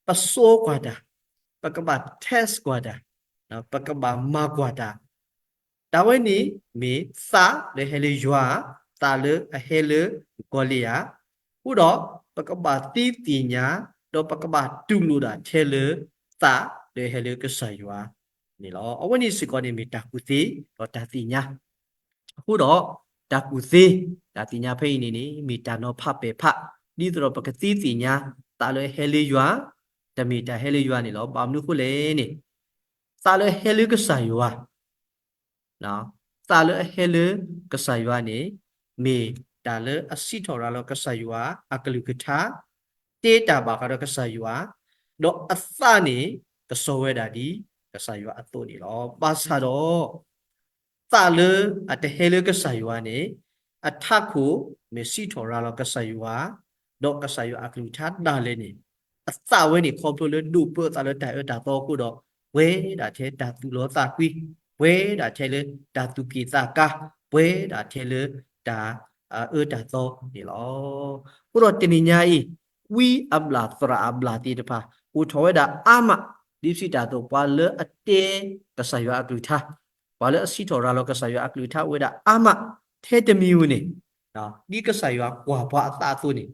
ပစီကွၢ်တၢ်, ပကဘၣ် test ကွၢ်တၢ်, ပကဘၣ်မၤကွၢ်တၢ်, တၢ်ဝဲန့ၣ်မ့ၢ်သးလၢဟဲလၢယွၤ, သးလၢအဟဲလၢမုၣ်ကီၤလံၢ်ဧါ, အဃိဒီး ပကဘၣ်သ့သ့ၣ်ညါ, ဒီးပကဘၣ်တူၢ်လိာ်ဒၣ်ထဲလၢ သးလၢဟဲလၢကစၢ်ယွၤန့ၣ်လီၤ. အဝဲန့ၣ်စ့ၢ်ကီးန့ၣ်မ့ၢ်တၢ်ကူၣ်သ့ ဒီးတၢ်သ့ၣ်ညါ. အဃိဒီး တၢ်ကူၣ်သ့ တၢ်သ့ၣ်ညါဖဲအံၤန့ၣ်န့ၣ် မ့ၢ်တၢ်နီၤဖးပဲာ်ဖး ဒ်သိးဒီးပကသ့သ့ၣ်ညါ သးလၢအဟဲလၢယွၤ, တမ့ၢ်တၢ်ဟဲလၢယွၤန့ၣ်လီၤ. ဘၣ်မနုၤအဃိလဲၣ်န့ၣ် သးလၢအဟဲလၢကစၢ်ယွၤ သးလၢအဟဲလၢကစၢ်ယွၤန့ၣ် မ့ၢ်တၢ်လၢအစံးထီၣ်ရၤလီၤကစၢ်ယွၤအကလုၢ်ကထါ, တဲတၢ်ဘၣ်ဃးဒီးကစၢ်ယွၤ, ဒီးအသးန့ၣ် ကစီဝဲဒၣ်ဒ်ကစၢ်ယွၤအသိးန့ၣ်လီၤ. ဘၣ်ဆၣ်ဒီး သးလၢအတဟဲလၢကစၢ်ယွၤန့ၣ် အထးခိၣ်မ့ၢ်စံးထီၣ်ရၤလီၤကစၢ်ယွၤ, ဒီးကစၢ်ယွၤအကလုၢ်ကထါဒၣ်လဲာ်န့ၣ်, အသးဝဲန့ၣ် ခီဖျိလၢဒိးပၢအသးလၢတၢ်အၢတၢ်သီအဃိဒီး, ပှဲၤဒၣ်ထဲတၢ်သူၣ်လီသးကွံ, ပှဲၤဒၣ်ထဲလၢတၢ်သူၣ်က့ၣ်သးကါ, ပှဲၤဒၣ်ထဲလၢတၢ်အၢတၢ်သီန့ၣ်လီၤ. အဃိဒီးတနံၤညါအံၤ, ဝံအဘျၣ်သရၣ်အဘျၣ်သ့ၣ်တဖၣ် အိၣ်ထီၣ်ဝဲဒၣ်အါမး, ဒ်ပစံးတၢ်အသိး ပှၤလၢအတဲကစၢ်ယွၤအကလုၢ်ကထါ, ပှၤလၢအစံးထီၣ်ရၤလီၤကစၢ်ယွၤအကလုၢ်ကထါအိၣ်ဝဲဒၣ်အါမး, ထဲတမံၤဧိၤန့ၣ်, ဒ်ကစၢ်ယွၤကွၢ်ပှၤအသးအသိးန့ၣ်,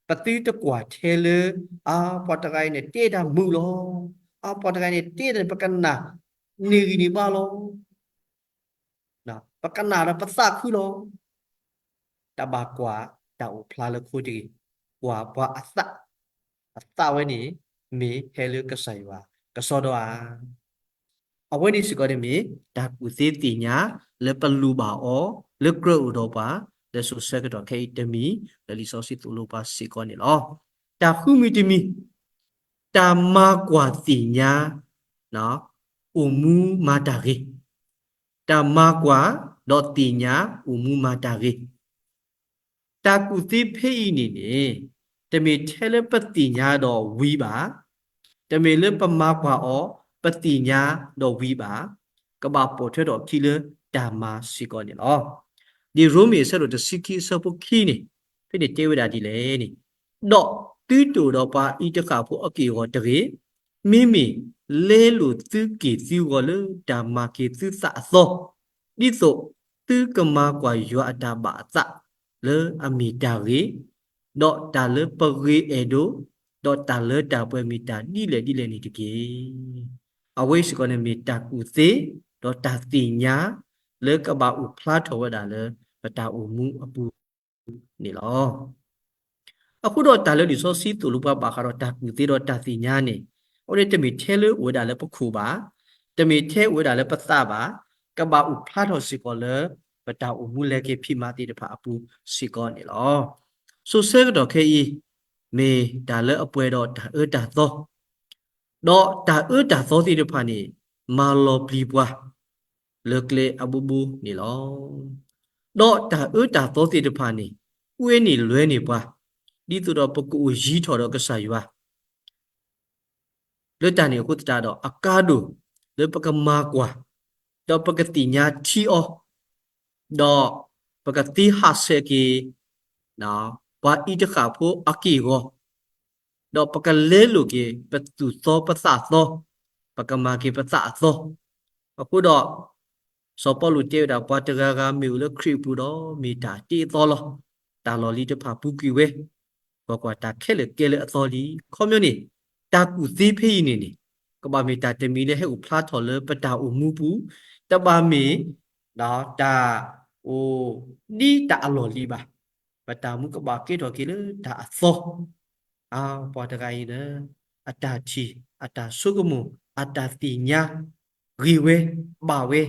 ပသုတကွၢ်ထဲလၢ အါ ပှၤတဂၤအံၤန့ၣ် တဲတၢ်မုာ်လီၤ, အါ ပှၤတဂၤအံၤန့ၣ် တဲတၢ်န့ၣ် ပကနၣ်န့ၢ်ဂံၢ်န့ၢ်ဘါလီၤ, ပကနၣ်ဒီးပသးခုလီၤ. တဘၣ်ကွၢ်တၢ်အိၣ်ဖျါလၢခိတဂ့ၤ, ကွၢ်ပှၤအသး, အသးဝဲန့ၣ် မ့ၢ်ဟဲလၢကစၢ်ယွၤကစီဒီဧါ. အဝဲန့ၣ်စ့ၢ်ကီးန့ၣ်မ့ၢ် တၢ်ကူၣ်သ့သ့ၣ်ညါလၢပလိၣ်ဘၣ်အီၤ လၢကြၢးအိၣ်ဒီးပှၤ လၢစိၤဆၢကတီၢ်ခဲအံၤတမံၤ လၢလံာ်စီဆှံသိၣ်လိပှၤစ့ၢ်ကီးန့ၣ်လီၤ. တၢ်ဃုမံၤတမံၤ, တၢ်မၤကွၢ်သ့ၣ်ညါ အိၣ်မူမၤတၢ်ဂ့ၤ, တၢ်မၤကွၢ်ဒီးသ့ၣ်ညါ အိၣ်မူမၤတၢ်ဂ့ၤ. တၢ်ကူၣ်သ့ဖဲအံၤန့ၣ်န့ၣ်, တမ့ၢ်ထဲလၢပသ့ၣ်ညါဒီးဝံၤဘၣ်, တမ့ၢ်လၢပမၤကွၢ်အီၤ ပသ့ၣ်ညါဒီးဝံၤဘၣ်, ကဘၣ်ပိာ်ထွဲထီၣ်အခံလၢတၢ်မၤစ့ၢ်ကီးန့ၣ်လီၤ. ဒ်ရိမ့ၤအဆၢဒိၣ်တဆံခံအဆၢဖိခံန့ၣ်, ဖဲန့ၣ်တဲဝဲဒၣ်ဒ်လဲၣ်န့ၣ်, ဒီးသုတအိၣ်ဒီးပှၤအံးတဃာ်ဖိအက့ၢ်အဂီၤတဂ့ၤ, မ့မ့ၢ်လဲလိာ်သုက့ၢ်သုဂီၤလၢတၢ်မၤက့ၤသုသးအသီ, ဒ်သိးသုကမၤကွၢ်ယွၤအတၢ်ဘၣ်အသးလၢအမ့ၢ်တၢ်ဂ့ၤ, ဒီးတၢ်လၢပဂ့ၤအဲၣ်ဒိး, ဒီးတၢ်လၢတၢ်ပှဲၤမ့ၢ်တၢ်ဒ်လဲၣ်ဒ်လဲၣ်န့ၣ်တက့ၢ်. အဝဲစ့ၢ်ကီးန့ၣ်မ့ၢ်တၢ်ကူၣ်သ့, ဒီးတၢ်သ့ၣ်ညါ, လၢကဘၣ်အိၣ်ဖျါထီၣ်ဝဲဒၣ်လၢပတၢ်အိၣ်မူအပူၤန့ၣ်လီၤ. အဃိဒီးတၢ်လၢလံာ်စီဆှံသိၣ်လိပှၤဘၣ်ဃးဒီးတၢ်ကူၣ်သ့ဒီးတၢ်သ့ၣ်ညါန့ၣ်, အဝဲန့ၣ်တမ့ၢ်ထဲလၢအိၣ်ဝဲဒၣ်လၢပခိၣ်ဘၣ်, တမ့ၢ်ထဲအိၣ်ဝဲဒၣ်လၢပသးဘၣ်, ကဘၣ်အိၣ်ဖျါထီၣ်စ့ၢ်ကီးလၢ ပတၢ်အိၣ်မူလဲၤက့ၤဖံးမၤသ့ၣ်တဖၣ်အပူၤစ့ၢ်ကီးန့ၣ်လီၤ. စိၤဆၢကတီၢ်ခဲအံၤ, မ့ၢ်တၢ်လၢအပှဲၤဒီးတၢ်အၢတၢ်သီ, ဒီးတၢ်အၢတၢ်သီသ့ၣ်တဖၣ်န့ၣ် မၤလီၤပျံၤပှၤ လၢကျဲအဘိဘိန့ၣ်လီၤ. ဒီးတၢ်အၢတၢ်သီသ့ၣ်တဖၣ်န့ၣ် ကွဲန့ၢ်လွဲန့ၢ်ပှၤ, ဒ်သိးဒီးပကအိၣ်ယံၤထီၣ်ဒီးကစၢ်ယွၤ လၢတၢ်န့ၣ်အဃိသတးဒီး အကါဒိၣ်လၢပကမၤကွၢ်, ဒီးပကသ့ၣ်ညါထံအီၤ, ဒီးပကသ့ဟးဆှဲးက့ၤ ပှၤအံးတဃာ်ဖိအက့ၢ်အဂီၤ, ဒီးပကလဲလိာ်က့ၤ ပသူၣ်သီပသးသီ, ပကမၤက့ၤပသးအသီ. အဃိဒီး စီၤပီလူးတဲဝဲဒၣ် ပှၤတဂၤဂၤမ့ၢ်အိၣ်လၢခရံာ်အပူၤဒီး မ့ၢ်တၢ်တ့အသီလီၤ. တၢ်လီၢ်လံၤတဖၣ်ပူၤကွံာ်ဝဲ, ကွၢ်ကွၢ်, တၢ်ခဲလၢာ်ကဲလၢအသီလံ. ခီပညီန့ၣ် တၢ်ကူၣ်သ့ဖဲအံၤန့ၣ်န့ၣ် ကဘၣ်မ့ၢ်တၢ်တမံၤလၢဟဲအိၣ်ဖျါထီၣ်လၢပတၢ်အိၣ်မူပူၤ, တဘၣ်မ့ၢ် တၢ်အိၣ်ဒ်တၢ်အလီၢ်လံၤဘၣ်. ပတၢ်အိၣ်မူကဘၣ်ကဲထီၣ်က့ၤလၢတၢ်အသီ အါ ပှၤတဂၤအံၤန့ၣ် အတၢ်ထံၣ်, အတၢ်ဆိကမိၣ်, အတၢ်သ့ၣ်ညါ ဂ့ၤဝဲ, ဘၣ်ဝဲ,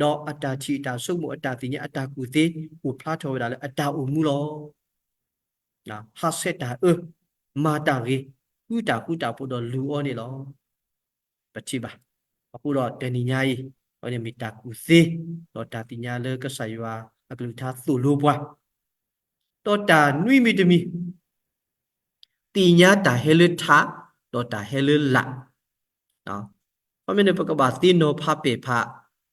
ဒီးအတၢ်ထံၣ်အတၢ်ဆိကမိၣ် အတၢ်သ့ၣ်ညါ အတၢ်ကူၣ်သ့ အိၣ်ဖျါထီၣ်ဝဲဒၣ်လၢအတၢ်အိၣ်မူလီၤ. ဟးဆှဲးတၢ်အၢ, မၤတၢ်ဂ့ၤ, ဃုတၢ်ဃူတၢ်ဖိးဒီးလူၤအီၤန့ၣ်လီၤ. ပထံၣ်ဘၣ်. အဃိဒီးတနံၤညါအံၤ အဝဲန့ၣ်မ့ၢ်တၢ်ကူၣ်သ့, ဒီးတၢ်သ့ၣ်ညါလၢကစၢ်ယွၤအကလုၢ်ကထါသိၣ်လိပှၤ ဒီးတၢ်နွံမံၤတမံၤ, သ့ၣ်ညါတၢ်ဟဲလၢထး, ဒီးတၢ်ဟဲလၢလာ်. ခီမ့ၢ်န့ၣ် ပကဘၣ်သ့နီၤဖးပဲာ်ဖး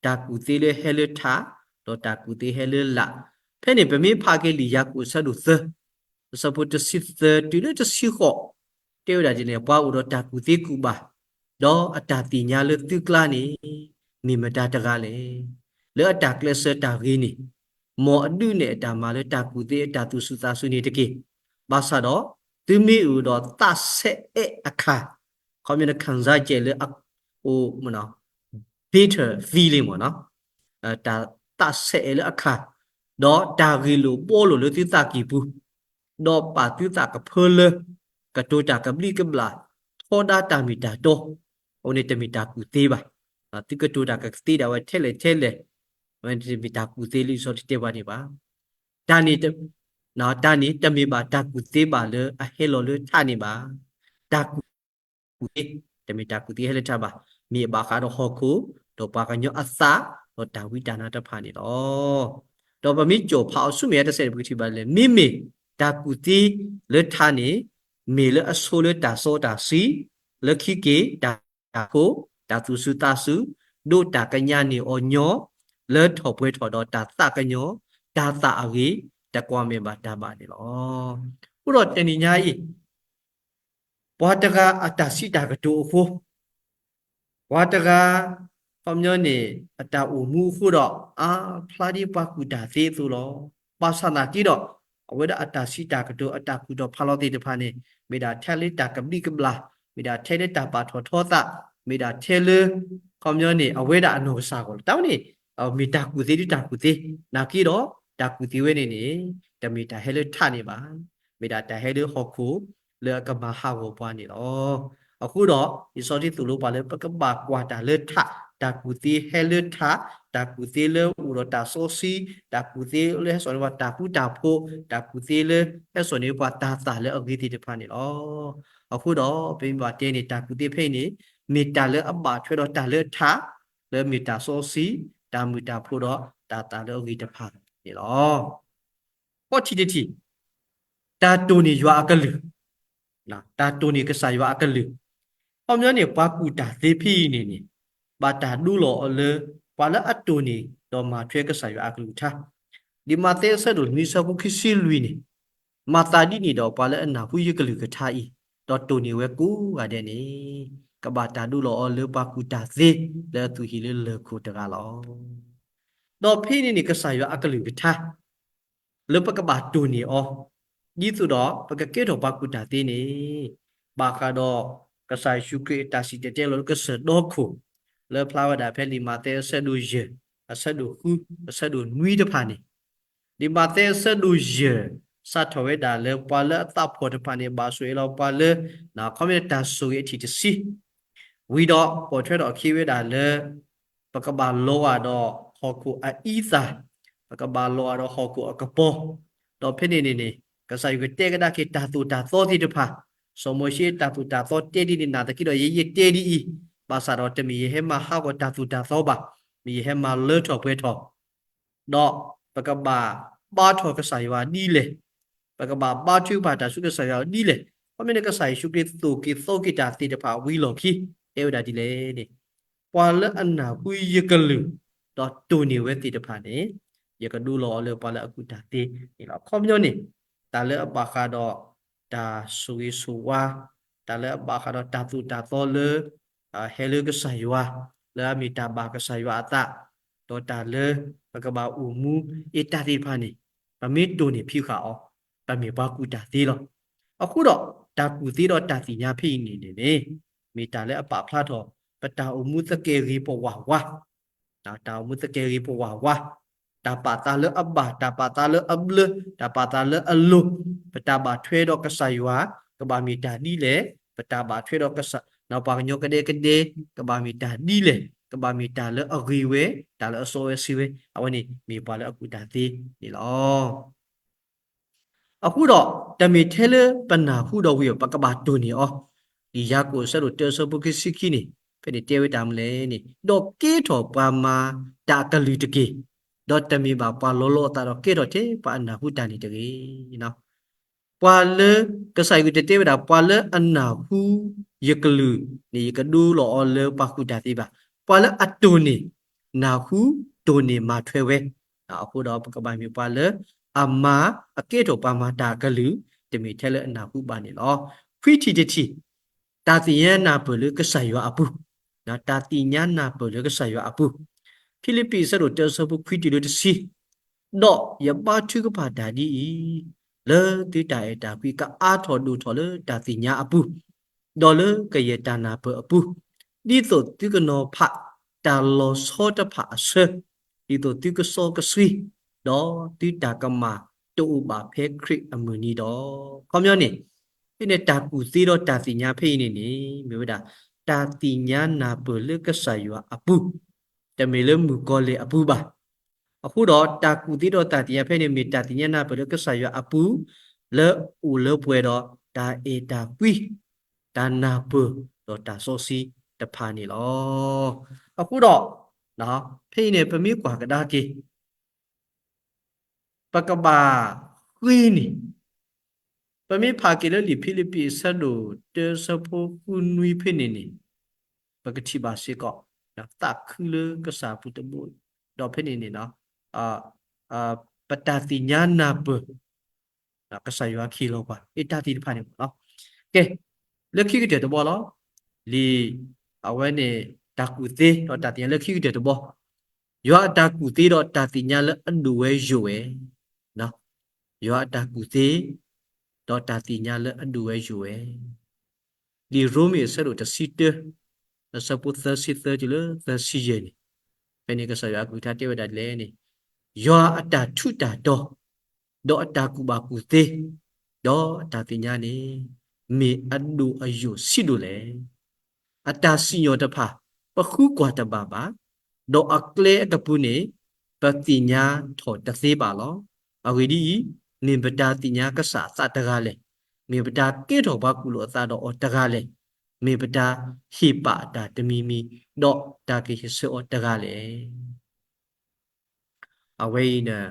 တၢ်ကူၣ်သ့လၢဟဲလၢထး, ဒီးတၢ်ကူၣ်သ့ဟဲလၢလာ်. ဖဲန့ၣ် ပမ့ၢ်ဖးက့ၤလံာ်ယၤကိာ်အဆၢဒိၣ်သၢ, အဆၢဖိတဆံသၢတုၤလၢတဆံဃိး, တဲဝဲဒၣ်ဒ်လဲၣ်, ပှၤအိၣ်ဒီးတၢ်ကူၣ်သ့ကူၣ်ဘၣ်, ဒီးအတၢ်သ့ၣ်ညါလၢသုကျါန့ၣ် မ့ၢ်မတၤတဂၤလဲၣ်. လၢအတၢ်ကျဲးစၢးတၢ်ဂ့ၤန့ၣ်, မ်အဒုးနဲၣ်အတၢ်မၤလၢတၢ်ကူၣ်သ့အတၢ်သူၣ်စူၤသးစူၤန့ၣ်တက့ၢ်. ဘၣ်ဆၣ်ဒီး သုမ့ၢ်အိၣ်ဒီးသးဆဲးအဲးအခါ, ခီမ့ၢ်န့ၣ် ခံစားချက်လၢအအိၣ် bitter feeling မ့ၢ်နီၤ, တၢ်သးဆဲးအဲးလၢအခါ, ဒီးတၢ်ဂ့ၢ်လိာ်ဘှီလိာ်လၢသုသးကံၢ်ပူၤ, ဒီးပာ်သုသးကဖၢလၢ ကတိၤတၢ်ကဘျံးကဘျၣ် ထီဒါတၢ်မ့ၢ်တၢ်တီ, အဝဲန့ၣ်တမ့ၢ်တၢ်ကူၣ်သ့ဘၣ်. သုကတိၤတၢ်ကသ့ဒၣ်ဝဲထဲလဲၣ်ထဲလဲၣ်, အဝဲန့ၣ်တမ့ၢ်တၢ်ကူၣ်သ့လၢလံာ်စီဆှံတဲပှၤန့ၣ်ဘၣ်. တၢ်န့ၣ် တၢ်န့ၣ် တမ့ၢ်ဘၣ်တၢ်ကူၣ်သ့ဘၣ်လၢအဟဲလီၤလၢထးန့ၣ်ဘၣ်. တၢ်ကူၣ်သ့ တမ့ၢ်တၢ်ကူၣ်သ့ဟဲလၢထးဘၣ်. မ့ၢ်အဘၣ်ဃးဒီးဟီၣ်ခိၣ်, ဒီးပှၤကညီအသး, ဒီးတၢ်ဝံတၢ်နါတဖၣ်န့ၣ်လီၤ. ဒီးပမ့ၢ်ကၠီၣ်ဖးအီၤဆူမဲာ်ညါတစဲးန့ၣ် ပကထံၣ်ဘၣ်လၢ မ့မ့ၢ်တၢ်ကူၣ်သ့လၢထးန့ၣ် မ့ၢ်လၢအဆိလၢတၢ်စီတၢ်ဆှံ, လၢခံက့ၤတၢ် တၢ်ခိ, တၢ်သူၣ်စူၤသးစူၤ, ဒိးတၢ်ကညးန့ၢ်အီၤညီ, လၢထီၣ်ပှဲၤထီၣ်ဒီးတၢ်သးကညီၤ, တၢ်သးအဂ့ၤ, တကွၢ်မဲာ်ဘၣ်တၢ်ဘၣ်န့ၣ်လီၤ. အဃိဒီးတနံၤညါအံၤ, ပှၤတဂၤအတၢ်စံးတၢ်ကတိၤအဃိ, ပှၤတဂၤ ခီပညီန့ၣ် အတၢ်အိၣ်မူအဃိဒီး အါဖျါဒ်ပှၤကူၣ်တၢ်သ့အသိးလီၤ. ဘၣ်ဆၣ်သနာ်က့ဒီး အဝဲဒၣ်အတၢ်စံးတၢ်ကတိၤ အတၢ်ကူၣ်ထီၣ်ဖးလီၤသ့ၣ်တဖၣ်န့ၣ် မ့ၢ်ဒၣ်ထဲလၢတၢ်ကဘျံးကဘျၣ်, မ့ၢ်ဒၣ်ထဲလၢတၢ်ပာ်ထီၣ်ထီသး, မ့ၢ်ဒၣ်ထဲလၢ ခီပညီန့ၣ် အဝဲဒၣ်အနီၢ်ကစၢ်အဂီၢ်လီၤ. တၢ်ဝဲန့ၣ် မ့ၢ်တၢ်ကူၣ်သ့ဒ်တၢ်ကူၣ်သ့, နာ်က့ဒီး တၢ်ကူၣ်သ့ဝဲန့ၣ်န့ၣ် တမ့ၢ်တၢ်ဟဲလၢထးန့ၣ်ဘၣ်. မ့ၢ်ဒၣ်တၢ်ဟဲလၢဟီၣ်ခိၣ်လၢအကမၤဟးဂီၤပှၤန့ၣ်လီၤ. အဃိဒီး လံာ်စီဆှံသိၣ်လိပှၤလၢပကဘၣ်ကွၢ်တၢ်လၢထး, တၢ်ကူၣ်သ့ဟဲလၢထး, တၢ်ကူၣ်သ့လၢအိၣ်ဒီးတၢ်စီဆှံ, တၢ်ကူၣ်သ့လၢဟဲစိာ်န့ၢ်ပှၤတၢ်ဃူတၢ်ဖိး, တၢ်ကူၣ်သ့လၢဟဲစိာ်န့ၢ်ပှၤတၢ်သးလၢအဂ့ၤသ့ၣ်တဖၣ်န့ၣ်လီၤ. အဃိဒီး ပမ့ၢ်ဘၣ်တဲန့ၣ် တၢ်ကူၣ်သ့ဖဲအံၤန့ၣ် မ့ၢ်တၢ်လၢအဘၣ်ထွဲဒီးတၢ်လၢထး, လၢမ့ၢ်တၢ်စီဆှံ, တၢ်မုာ်တၢ်ဖိးဒီးတၢ်သးလၢအဂ့ၤတဖၣ်န့ၣ်လီၤ. ခီၣ်ထံးတထံး, တၢ်တိၢ်န့ၢ်ယွၤအကလုၢ်, တၢ်တိၢ်န့ၢ်ကစၢ်ယွၤအကလုၢ်. ခီပညီန့ၣ် ပှၤကူၣ်တၢ်သ့ဖဲအံၤန့ၣ်န့ၣ် ဘၣ်တၢ်ဒိလီၤအီၤလၢ ပှၤလၢအတိၢ်န့ၢ်ဒီးမၤထွဲကစၢ်ယွၤအကလုၢ်ကထါ. လံာ်မးသဲအဆၢဒိၣ်နွံအဆၢဖိခံဆံလွံၢ်န့ၣ်, မၤသးဒ်န့ၣ်ဒီး ပှၤလၢအနၢ်ဟူယကလုၢ်ကထါအံၤ, ဒီးတိၢ်န့ၢ်ဝဲကိးဂၤဒဲးန့ၣ်, ကဘၣ်တၢ်ဒိလီၤအီၤလၢပှၤကူၣ်တၢ်သ့လၢအသူၣ်ဟံၣ်လၢလၢၢ်ခိၣ်တဂၤလီၤ. ဒီးဖဲန့ၣ်န့ၣ် ကစၢ်ယွၤအကလုၢ်ကထါ လၢပကဘၣ်တိၢ်န့ၢ်အီၤ, ဒ်သိးဒီးပကကဲထီၣ်ပှၤကူၣ်တၢ်သ့န့ၣ်, ဘၣ်ဃးဒီး ကစၢ်ယ့ၣ်ၡူးခရံာ်အတၢ်စံၣ်တဲၤတဲလီၤလၢကစၢၢ်ဒီခိၣ်, လၢဖျါဝဲဒၣ်ဖဲလံာ်မးသဲအဆၢဒိၣ်ယဲၢ်, အဆၢဒိၣ်ဃု, အဆၢဒိၣ်နွံတဖၣ်န့ၣ်, လံာ်မးသဲအဆၢဒိၣ်ယဲၢ် စးထီၣ်ဝဲဒၣ်လၢပှၤလၢအသးဖှီၣ်တဖၣ်န့ၣ် ဘၣ်ဆိၣ်ဂ့ၤလီၤပှၤလၢ ခီမ့ၢ်တၢ်ဆိၣ်ဂ့ၤအထံၣ်တဆံ ဝံၤဒီးပိာ်ထွဲထီၣ်အခံဝဲဒၣ်လၢ ပကဘၣ်လီၤဂာ်ဒီးဟီၣ်ခိၣ်အအံသၣ်, ပကဘၣ်လီၤဂာ်ဒီးဟီၣ်ခိၣ်အကပီၤ, ဒီးဖဲန့ၣ်န့ၣ်န့ၣ် ကစၢ်ယွၤကတဲကဒါက့ၤတၢ်သိၣ်တၢ်သီသ့ၣ်တဖၣ်, စီၤမိၤၡ့တၢ်သိၣ်တၢ်သီတဲဒ်န့ၣ် နာ်သက့ဒီး ယဲယတဲဒ်အံၤ, ဘၣ်ဆၣ်ဒီးတမ့ၢ်ယဟဲမၤဟးဂီၤတၢ်သိၣ်တၢ်သီဘၣ်, မ့ၢ်ယဟဲမၤလၢထီၣ်ပှဲၤထီၣ် ဒီးပကဘၣ်ဘါထီၣ်ကစၢ်ယွၤဒ်လဲၣ်, ပကဘၣ်ဘါထုကဖၣ်တၢ်ဆူကစၢ်ယွၤဒ်လဲၣ်, ခီမ့ၢ်န့ၣ် ကစၢ်ယ့ၣ်ၡူးခရံာ်သိၣ်က့ၤသီက့ၤတၢ်သ့ၣ်တဖၣ်ဝံၤလီၢ်ခံ တဲဝဲဒၣ်ဒ်လဲၣ်န့ၣ်, ပှၤလၢအနၢ်ဟူယကလုၢ် ဒီးတိၢ်န့ၢ်ဝဲသ့ၣ်တဖၣ်န့ၣ် ယကဒိလီၤအီၤလၢပှၤလၢအကူၣ်တၢ်သ့န့ၣ်လီၤ. အခီပညီန့ၣ် တၢ်လၢအဘၣ်ဃးဒီး တၢ်ဆိၣ်ဂ့ၤဆိၣ်ဝါ, တၢ်လၢအဘၣ်ဃးဒီးတၢ်သိၣ်တၢ်သီလၢ ဟဲလၢကစၢ်ယွၤ, လၢအမ့ၢ်တၢ်ဘၣ်ကစၢ်ယွၤအသး, ဒီးတၢ်လၢပကဘၣ်အိၣ်မူအတၢ်သ့ၣ်တဖၣ်န့ၣ် ပမ့ၢ်တိၢ်န့ၢ်ဖံးဃာ်အီၤ ပမ့ၢ်ပှၤကူၣ်တၢ်သ့လီၤ. အဃိဒီး တၢ်ကူၣ်သ့ဒီးတၢ်သ့ၣ်ညါဖဲအံၤန့ၣ်န့ၣ် မ့ၢ်တၢ်လၢအပာ်ဖျါထီၣ် ပတၢ်အိၣ်မူသကဲာ်ဂ့ၤပဝးဝါ တၢ်အိၣ်မူသကဲာ်ဂ့ၤပဝးဝါ, တၢ်ပာ်သးလၢအဘၣ်, တၢ်ပာ်သးလၢအဘျၢ, တၢ်ပာ်သးလၢအလိၤ, ပတၢ်ဘၣ်ထွဲဒီးကစၢ်ယွၤ ကဘၣ်မ့ၢ်တၢ်ဒ်လဲၣ်, ပတၢ်ဘၣ်ထွဲဒီးကစၢ် ပှၤကညီကဒဲကဒဲ ကဘၣ်မ့ၢ်တၢ်ဒ်လဲၣ်, ကဘၣ်မ့ၢ်တၢ်လၢအဂ့ၤဝဲ, တၢ်လၢအစီဝဲဆှံဝဲ, အဝဲန့ၣ်မ့ၢ်ပှၤလၢအကူၣ်တၢ်သ့န့ၣ်လီၤ. အဃိဒီး တမ့ၢ်ထဲလၢပနၢ်ဟူဒီးဝံၤ ပကဘၣ်တိၢ်န့ၢ်အီၤ, လံာ်ယၤကိာ်အဆၢဒိၣ်တၢအဆၢဖိခံဆံခံန့ၣ် ဖဲန့ၣ်တဲဝဲတၢ်မနုၤလဲၣ်န့ၣ်, ဒီးကဲထီၣ်ပှၤမၤတၢ်အကလုၢ်တက့ၢ်, ဒီးတမ့ၢ်ဘၣ်ပှၤလီၤလီၤအသးဒီးကဲထီၣ်ထဲပှၤအနၢ်ဟူတၢ်န့ၣ်တဂ့ၤ. ပှၤလၢ ကစၢ်ယွၤတတဲဝဲဒၣ် ပှၤလၢအနၢ်ဟူယကလုၢ်န့ၣ် ယကဒိလီၤအီၤလၢပှၤကူၣ်တၢ်သ့ဘၣ်. ပှၤလၢအတိၢ်န့ၢ်, နၢ်ဟူ, တိၢ်န့ၢ်မၤထွဲဝဲ, အဃိဒီးပကဘၣ်မ့ၢ်ပှၤလၢအမၤ, အကဲထီၣ်ပှၤမၤတၢ်အကလုၢ်, တမ့ၢ်ထဲလၢအနၢ်ဟူဘၣ်န့ၣ်လီၤ. ခွံထံၣ်တထံၣ်, တၢ်သ့ၣ်ညါနၢ်ပၢၢ်လၢကစၢ်ယွၤအပူၤ, တၢ်သ့ၣ်ညါနၢ်ပၢၢ်လၢကစၢ်ယွၤအပူၤ, ဖံလံးပံးအဆၢဒိၣ်တၢအဆၢဖိခွံတုၤလၢတဆံ, ဒီးယဘါထုကဖၣ်တၢ်ဒ်အံၤ, လၢသုတၢ်အဲၣ်တၢ်ကွံကအါထီၣ်ဒိၣ်ထီၣ်လၢတၢ်သ့ၣ်ညါအပူၤ, ဒီးလၢကယဲၢ်တၢ်နၢ်ပၢၢ်အပူၤ, ဒ်သိးသုကနီၤဖးတၢ်လီၤဆီတဖၣ်အဆၢ, ဒ်သိးသုကစီကဆှံ, ဒီးသုတၢ်ကမၣ်တအိၣ်ဘၣ်ဖဲခရံာ်အမုၢ်နံၤဒီး. ခီပညီန့ၣ်, ဖဲန့ၣ်တၢ်ကူၣ်သ့ဒီးတၢ်သ့ၣ်ညါဖဲအံၤန့ၣ်န့ၣ် မ့ၢ်ဝဲဒၣ် တၢ်သ့ၣ်ညါနၢ်ပၢၢ်လၢကစၢ်ယွၤအပူၤ, တမ့ၢ်လၢမုၣ်ကီၤလံၢ်အပူၤဘၣ်. အဃိဒီးတၢ်ကူၣ်သ့ဒီးတၢ်သ့ၣ်ညါဖဲန့ၣ် မ့ၢ်တၢ်သ့ၣ်ညါနၢ်ပၢၢ်လၢကစၢ်ယွၤအပူၤ, လၢအိၣ်လၢပှဲၤဒီးတၢ်အဲၣ်တၢ်ကွံ, တၢ်နၢ်ပၢၢ်ဒီးတၢ်စီဆှံတဖၣ်န့ၣ်လီၤ. အဃိဒီး ဖဲအံၤန့ၣ် ပမ့ၢ်ကွၢ်ကဒါက့ၤ ပကဘၣ်ဃ့န့ၣ်, ပမ့ၢ်ဖးက့ၤလၢလံာ်ဖံလံးပံးအဆၢဒိၣ်တၢအဆၢဖိဃုနွံဖဲန့ၣ်န့ၣ်, ပကထံၣ်ဘၣ်စ့ၢ်ကီး သးခုလၢကစၢ်အပူၤတဘိ, ဒီးဖဲန့ၣ်န့ၣ် ပတၢ်သ့ၣ်ညါနၢ်ပၢၢ် ကစၢ်ယွၤခ့လီၤပှၤ အတၢ်သ့ၣ်တဖၣ်န့ၣ်လီၤ. ကဲ, လၢခံကတၢၢ်တဘီလီၤ. လံာ်အဝဲန့ၣ် တၢ်ကူၣ်သ့ဒီးတၢ်သ့ၣ်ညါလၢခံကတၢၢ်တဘီ, ယွၤအတၢ်ကူၣ်သ့ဒီးတၢ်သ့ၣ်ညါလၢအဒိၣ်ဝဲယိာ်ဝဲ, ယွၤအတၢ်ကူၣ်သ့ ဒီးတၢ်သ့ၣ်ညါလၢအဒိၣ်ဝဲယိာ်ဝဲ. လံာ်ရိမ့ၤအဆၢဒိၣ်တဆံတၢ အဆၢဖိသၢဆံသၢတုၤလၢသၢဆံယဲၢ်န့ၣ်, ဖဲန့ၣ်ကစၢ်ယွၤအကလုၢ်ကထါတဲဝဲဒၣ်ဒ်လဲၣ်န့ၣ်, ယွၤအတၢ်ထူးတၢ်တီၤ ဒီးအတၢ်ကူၣ်ဘၣ်ကူၣ်သ့ ဒီးအတၢ်သ့ၣ်ညါန့ၣ် မ့ၢ်အဒိၣ်အယိာ်ဆံးဒိၣ်လဲၣ်. အတၢ်စံၣ်ညီၣ်တဖၣ် ပဃုကွၢ်တဘၣ်ဘၣ်, ဒီးအကျဲအကပူၤန့ၣ် ပသ့ၣ်ညါထီၣ်တသ့ဘၣ်လီၤ. အဂ့ၢ်ဒ်အံၤ, မ့ၢ်ပတၢ်သ့ၣ်ညါကစၢ်အသးတဂၤလဲၣ်. မ့ၢ်ပတၢ်ကဲထီၣ်ပှၤကူၣ်လိာ်အသးဒီးအီၤတဂၤလဲၣ်. မ့ၢ်ပတၢ်ဟ့ၣ်ပာ်အတၢ်တမံၤမံၤ ဒီးတၢ်ကဟ့ၣ်ဆၢအီၤတဂၤလဲၣ်. အဝဲအံၤန့ၣ်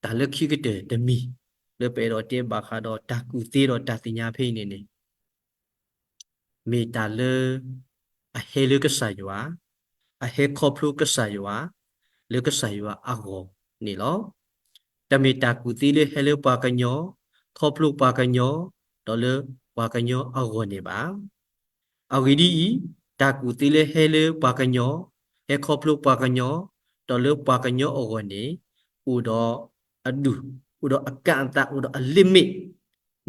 တၢ်လၢခံကတၢၢ်တမံၤ လၢပအဲၣ်ဒိးတဲဘၣ်ဃးဒီးတၢ်ကူၣ်သ့ဒီးတၢ်သ့ၣ်ညါဖဲအံၤန့ၣ်န့ၣ် မ့ၢ်တၢ်လၢ အဟဲလၢကစၢ်ယွၤ, အဟဲခီဖျိကစၢ်ယွၤ လၢကစၢ်ယွၤအဂီၢ်န့ၣ်လီၤ. တမ့ၢ်တၢ်ကူၣ်သ့လၢဟဲလၢပှၤကညီ, ခီဖျိပှၤကညီ, ဒီးလၢပှၤကညီအဂီၢ်န့ၣ်ဘၣ်. အဂ့ၢ်ဒ်အံၤ, တၢ်ကူၣ်သ့လၢဟဲလၢပှၤကညီ, ဟဲခီဖျိပှၤကညီ, ဒီးလၢပှၤကညီအဂီၢ်န့ၣ် အိၣ်ဒီးအဒူၣ်, အိၣ်ဒီးအကန့်အသတ်, အိၣ်ဒီးအlimit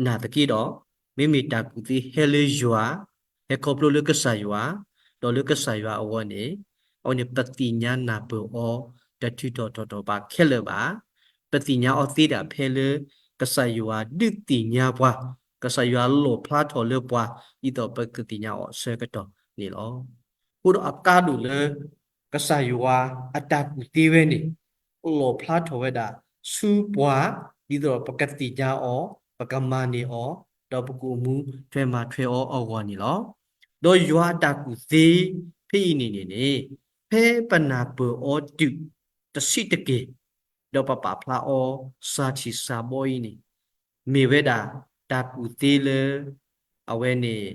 နာ်သက့ဒီး, မ့မ့ၢ်တၢ်ကူၣ်သ့ဟဲလၢယွၤ, ဟဲခီဖျိလၢကစၢ်ယွၤ, ဒီးလၢကစၢ်ယွၤအဂီၢ်န့ၣ်, အဝဲန့ၣ်ပသ့ၣ်ညါနၢ်ပၢၢ်အီၤ တထုးထီၣ်ထီထီၣ်ဘၣ်ခဲလၢာ်ဘၣ်. ပသ့ၣ်ညါအီၤသ့ဒၣ်ဖဲလၢ ကစၢ်ယွၤဒုးသ့ၣ်ညါပှၤ, ကစၢ်ယွၤလီၣ်ဖျါထီၣ်လၢပှၤ ဒ်သိးပကသ့ၣ်ညါအီၤအဆၢကတီၢ်န့ၣ်လီၤ. အဃိဒီးအကါဒိၣ်လၢ ကစၢ်ယွၤအတၢ်ကူၣ်သ့ဝဲန့ၣ် လီၣ်ဖျါထီၣ်ဝဲဒၣ်ဆူပှၤ ဒ်သိးဒီးပကသ့ၣ်ညါအီၤ, ပကမၤန့ၢ်အီၤ, ဒီးပကအိၣ်မူထွဲမၤထွဲအီၤအဂီၢ်န့ၣ်လီၤ. ဒီးယွၤအတၢ်ကူၣ်သ့ဖဲအံၤန့ၣ်န့ၣ်န့ၣ်, ဖဲပနၢ်ပၢၢ်အီၤတုၤတဆံးတက့ၢ်, ဒီးပပာ်ဖျါအီၤစှၤထံၣ်စှၤဘီအံၤန့ၣ်, မ့ၢ်ဝဲဒၣ်တၢ်ကူၣ်သ့လၢ အဝဲန့ၣ်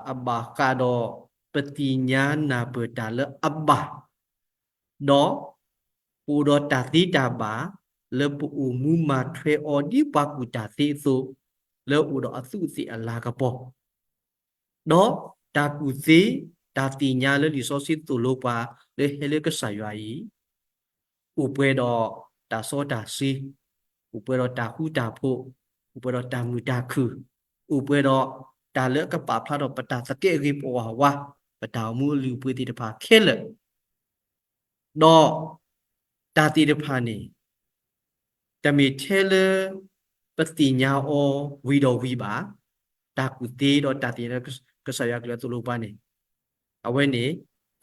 အဘၣ်ဃးဒီးပသ့ၣ်ညါနၢ်ပၢၢ်တၢ်လၢအဘၣ်, ဒီးပအိၣ်ဒီးတၢ်သ့တၢ်ဘၣ် လၢပအိၣ်မူမၤထွဲအီၤဒ်ပှၤကူၣ်တၢ်သ့အသိး, လၢအိၣ်ဒီးအသူးအသ့ၣ်အလၤကပီၤ, ဒီးတၢ်ကူၣ်သ့ တၢ်သ့ၣ်ညါလၢလံာ်စီဆှံသိၣ်လိပှၤလၢဟဲလၢကစၢ်ယွၤအံၤ အိၣ်ပှဲၤဒီးတၢ်စီတၢ်ဆှံ, အိၣ်ပှဲၤဒီးတၢ်ဃူတၢ်ဖိး, အိၣ်ပှဲၤဒီးတၢ်မုာ်တၢ်ခုၣ်, အိၣ်ပှဲၤဒီးတၢ်လၢအကပာ်ဖျါထီၣ်ပတၢ်သကဲးအဂ့ၤပဝးဝါ, ပတၢ်အိၣ်မူအလုၢ်အပှ့ၤသ့ၣ်တဖၣ်ခဲလၢာ်, ဒီးတၢ်သ့ၣ်တဖၣ်န့ၣ် တမ့ၢ်ထဲလၢပသ့ၣ်ညါအီၤဝံၤဒီးဝံၤဘၣ်, တၢ်ကူၣ်သ့ဒီးတၢ်သ့ၣ်ညါလၢကစၢ်ယွၤအကလုၢ်အသိၣ်လိပှၤန့ၣ်, အဝဲန့ၣ်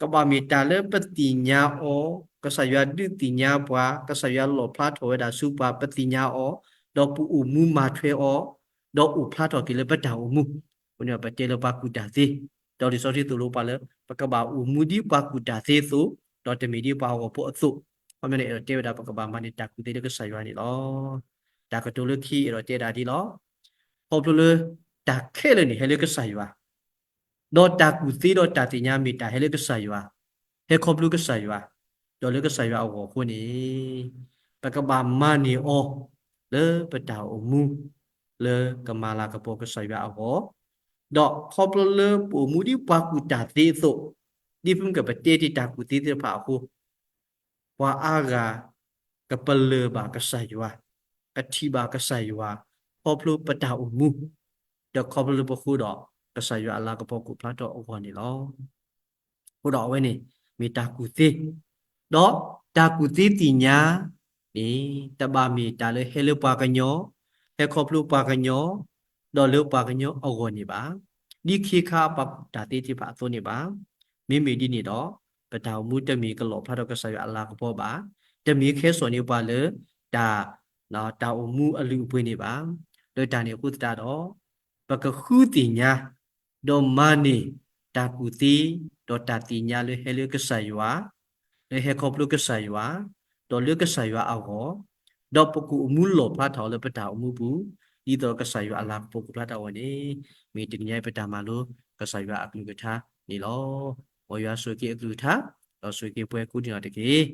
ကဘၣ်မ့ၢ်တၢ်လၢပသ့ၣ်ညါအီၤ, ကစၢ်ယွၤဒုးသ့ၣ်ညါပှၤ, ကစၢ်ယွၤလီၣ်ဖျါထီၣ်ဝဲဒၣ်ဆူပှၤ, ပသ့ၣ်ညါအီၤ, ဒီးပအိၣ်မူမၤထွဲအီၤ, ဒီးအိၣ်ဖျါထီၣ်က့ၤလၢပတၢ်အိၣ်မူ, အဃိန့ၣ်ပတဲလၢပှၤကူၣ်တၢ်သ့, ဒီးလံာ်စီဆှံသိၣ်လိပှၤလၢ ပကဘၣ်အိၣ်မူဒ်ပှၤကူၣ်တၢ်သ့အသိး, ဒီးတမ့ၢ်ဒ်ပှၤဟီၣ်ခိၣ်ဖိအသိး, ခီပညီန့ၣ်အဲၣ်ဒိးတဲဝဲဒၣ်ပကဘၣ်မၤန့ၢ်တၢ်ကူၣ်သ့လၢကစၢ်ယွၤန့ၣ်လီၤ. တၢ်ကတိၤလၢခံအဲၣ်ဒိးတဲဒၣ်ဒ်လီၤ. ခီဖျိလၢတၢ်ခဲလၢာ်န့ၣ်ဟဲလၢကစၢ်ယွၤ, ဒီးတၢ်ကူၣ်သ့ဒီးတၢ်သ့ၣ်ညါမ့ၢ်တၢ်ဟဲလၢကစၢ်ယွၤ, ဟဲခီဖျိကစၢ်ယွၤ, ဒီးလၢကစၢ်ယွၤအဂီၢ်အဃိန့ၣ်, ပကဘၣ်မၤန့ၢ်အီၤ လၢပတၢ်အိၣ်မူ လၢကမၤလၤကပီၤကစၢ်ယွၤအဂီၢ်, ဒီးခီဖျိလၢပအိၣ်မူဒ်ပှၤကူၣ်တၢ်သ့အသိး, ဒ်ဖုမုၢ်ကပတဲတ့ၢ်တၢ်ကူၣ်သ့သ့ၣ်တဖၣ်အဃိ, ပှၤအါဂၤကပလၢၢ်ဘၣ်ကစၢ်ယွၤ, ကထံၣ်ဘၣ်ကစၢ်ယွၤ, ခီဖျိပတၢ်အိၣ်မူ, ဒီးခီဖျိလၢပဃိဒီး ကစၢ်ယွၤအလၤကပီၤကူၣ်ဖျါထီၣ်အဂီၢ်န့ၣ်လီၤ. အဃိဒီးအဝဲန့ၣ် မ့ၢ်တၢ်ကူၣ်သ့, ဒီးတၢ်ကူၣ်သ့သ့ၣ်ညါန့ၣ် တဘၣ်မ့ၢ်တၢ်လၢဟဲလၢပှၤကညီ, ဟဲခီဖျိပှၤကညီ, ဒီးလၢပှၤကညီအဂီၢ်န့ၣ်ဘၣ်. ဒ်ခ့ခါအပှၤကူၣ်တၢ်သ့သ့ၣ်တဖၣ်အသိးန့ၣ်ဘၣ်. မ့မ့ၢ်ဒ်န့ၣ်ဒီး ပတၢ်အိၣ်မူတမ့ၢ်ကလီၣ်ဖျါထီၣ်ကစၢ်ယွၤအလၤကပီၤဘၣ်. တမ့ၢ်ကဟဲစိာ်န့ၢ်ပှၤလၢ တၢ်, တၢ်အိၣ်မူအလုၢ်အပှ့ၤန့ၣ်ဘၣ်. လၢတၢ်န့ၣ်အဃိသတးဒီး ပကဃုသ့ၣ်ညါ ဒီးမၤန့ၢ်တၢ်ကူၣ်သ့, ဒီးတၢ်သ့ၣ်ညါလၢဟဲလၢကစၢ်ယွၤ, လၢဟဲခီဖျိကစၢ်ယွၤ, ဒီးလၢကစၢ်ယွၤအဂီၢ်, ဒီးပကအိၣ်မူလီၣ်ဖျါထီၣ်လၢပတၢ်အိၣ်မူပူၤ, ဒ်သိးကစၢ်ယွၤအလၤကပီၤကဖျါထီၣ်ဝဲန့ၣ်, မ့ၢ်တနံၤညါအံၤပတၢ်မၤလိကစၢ်ယွၤအကလုၢ်ကထါန့ၣ်လီၤ. မ်ယွၤဆိၣ်ဂ့ၤအကလုၢ်ကထါ, ဒီးဆိၣ်ဂ့ၤပှၤကိးဂၤဒဲးတက့ၢ်.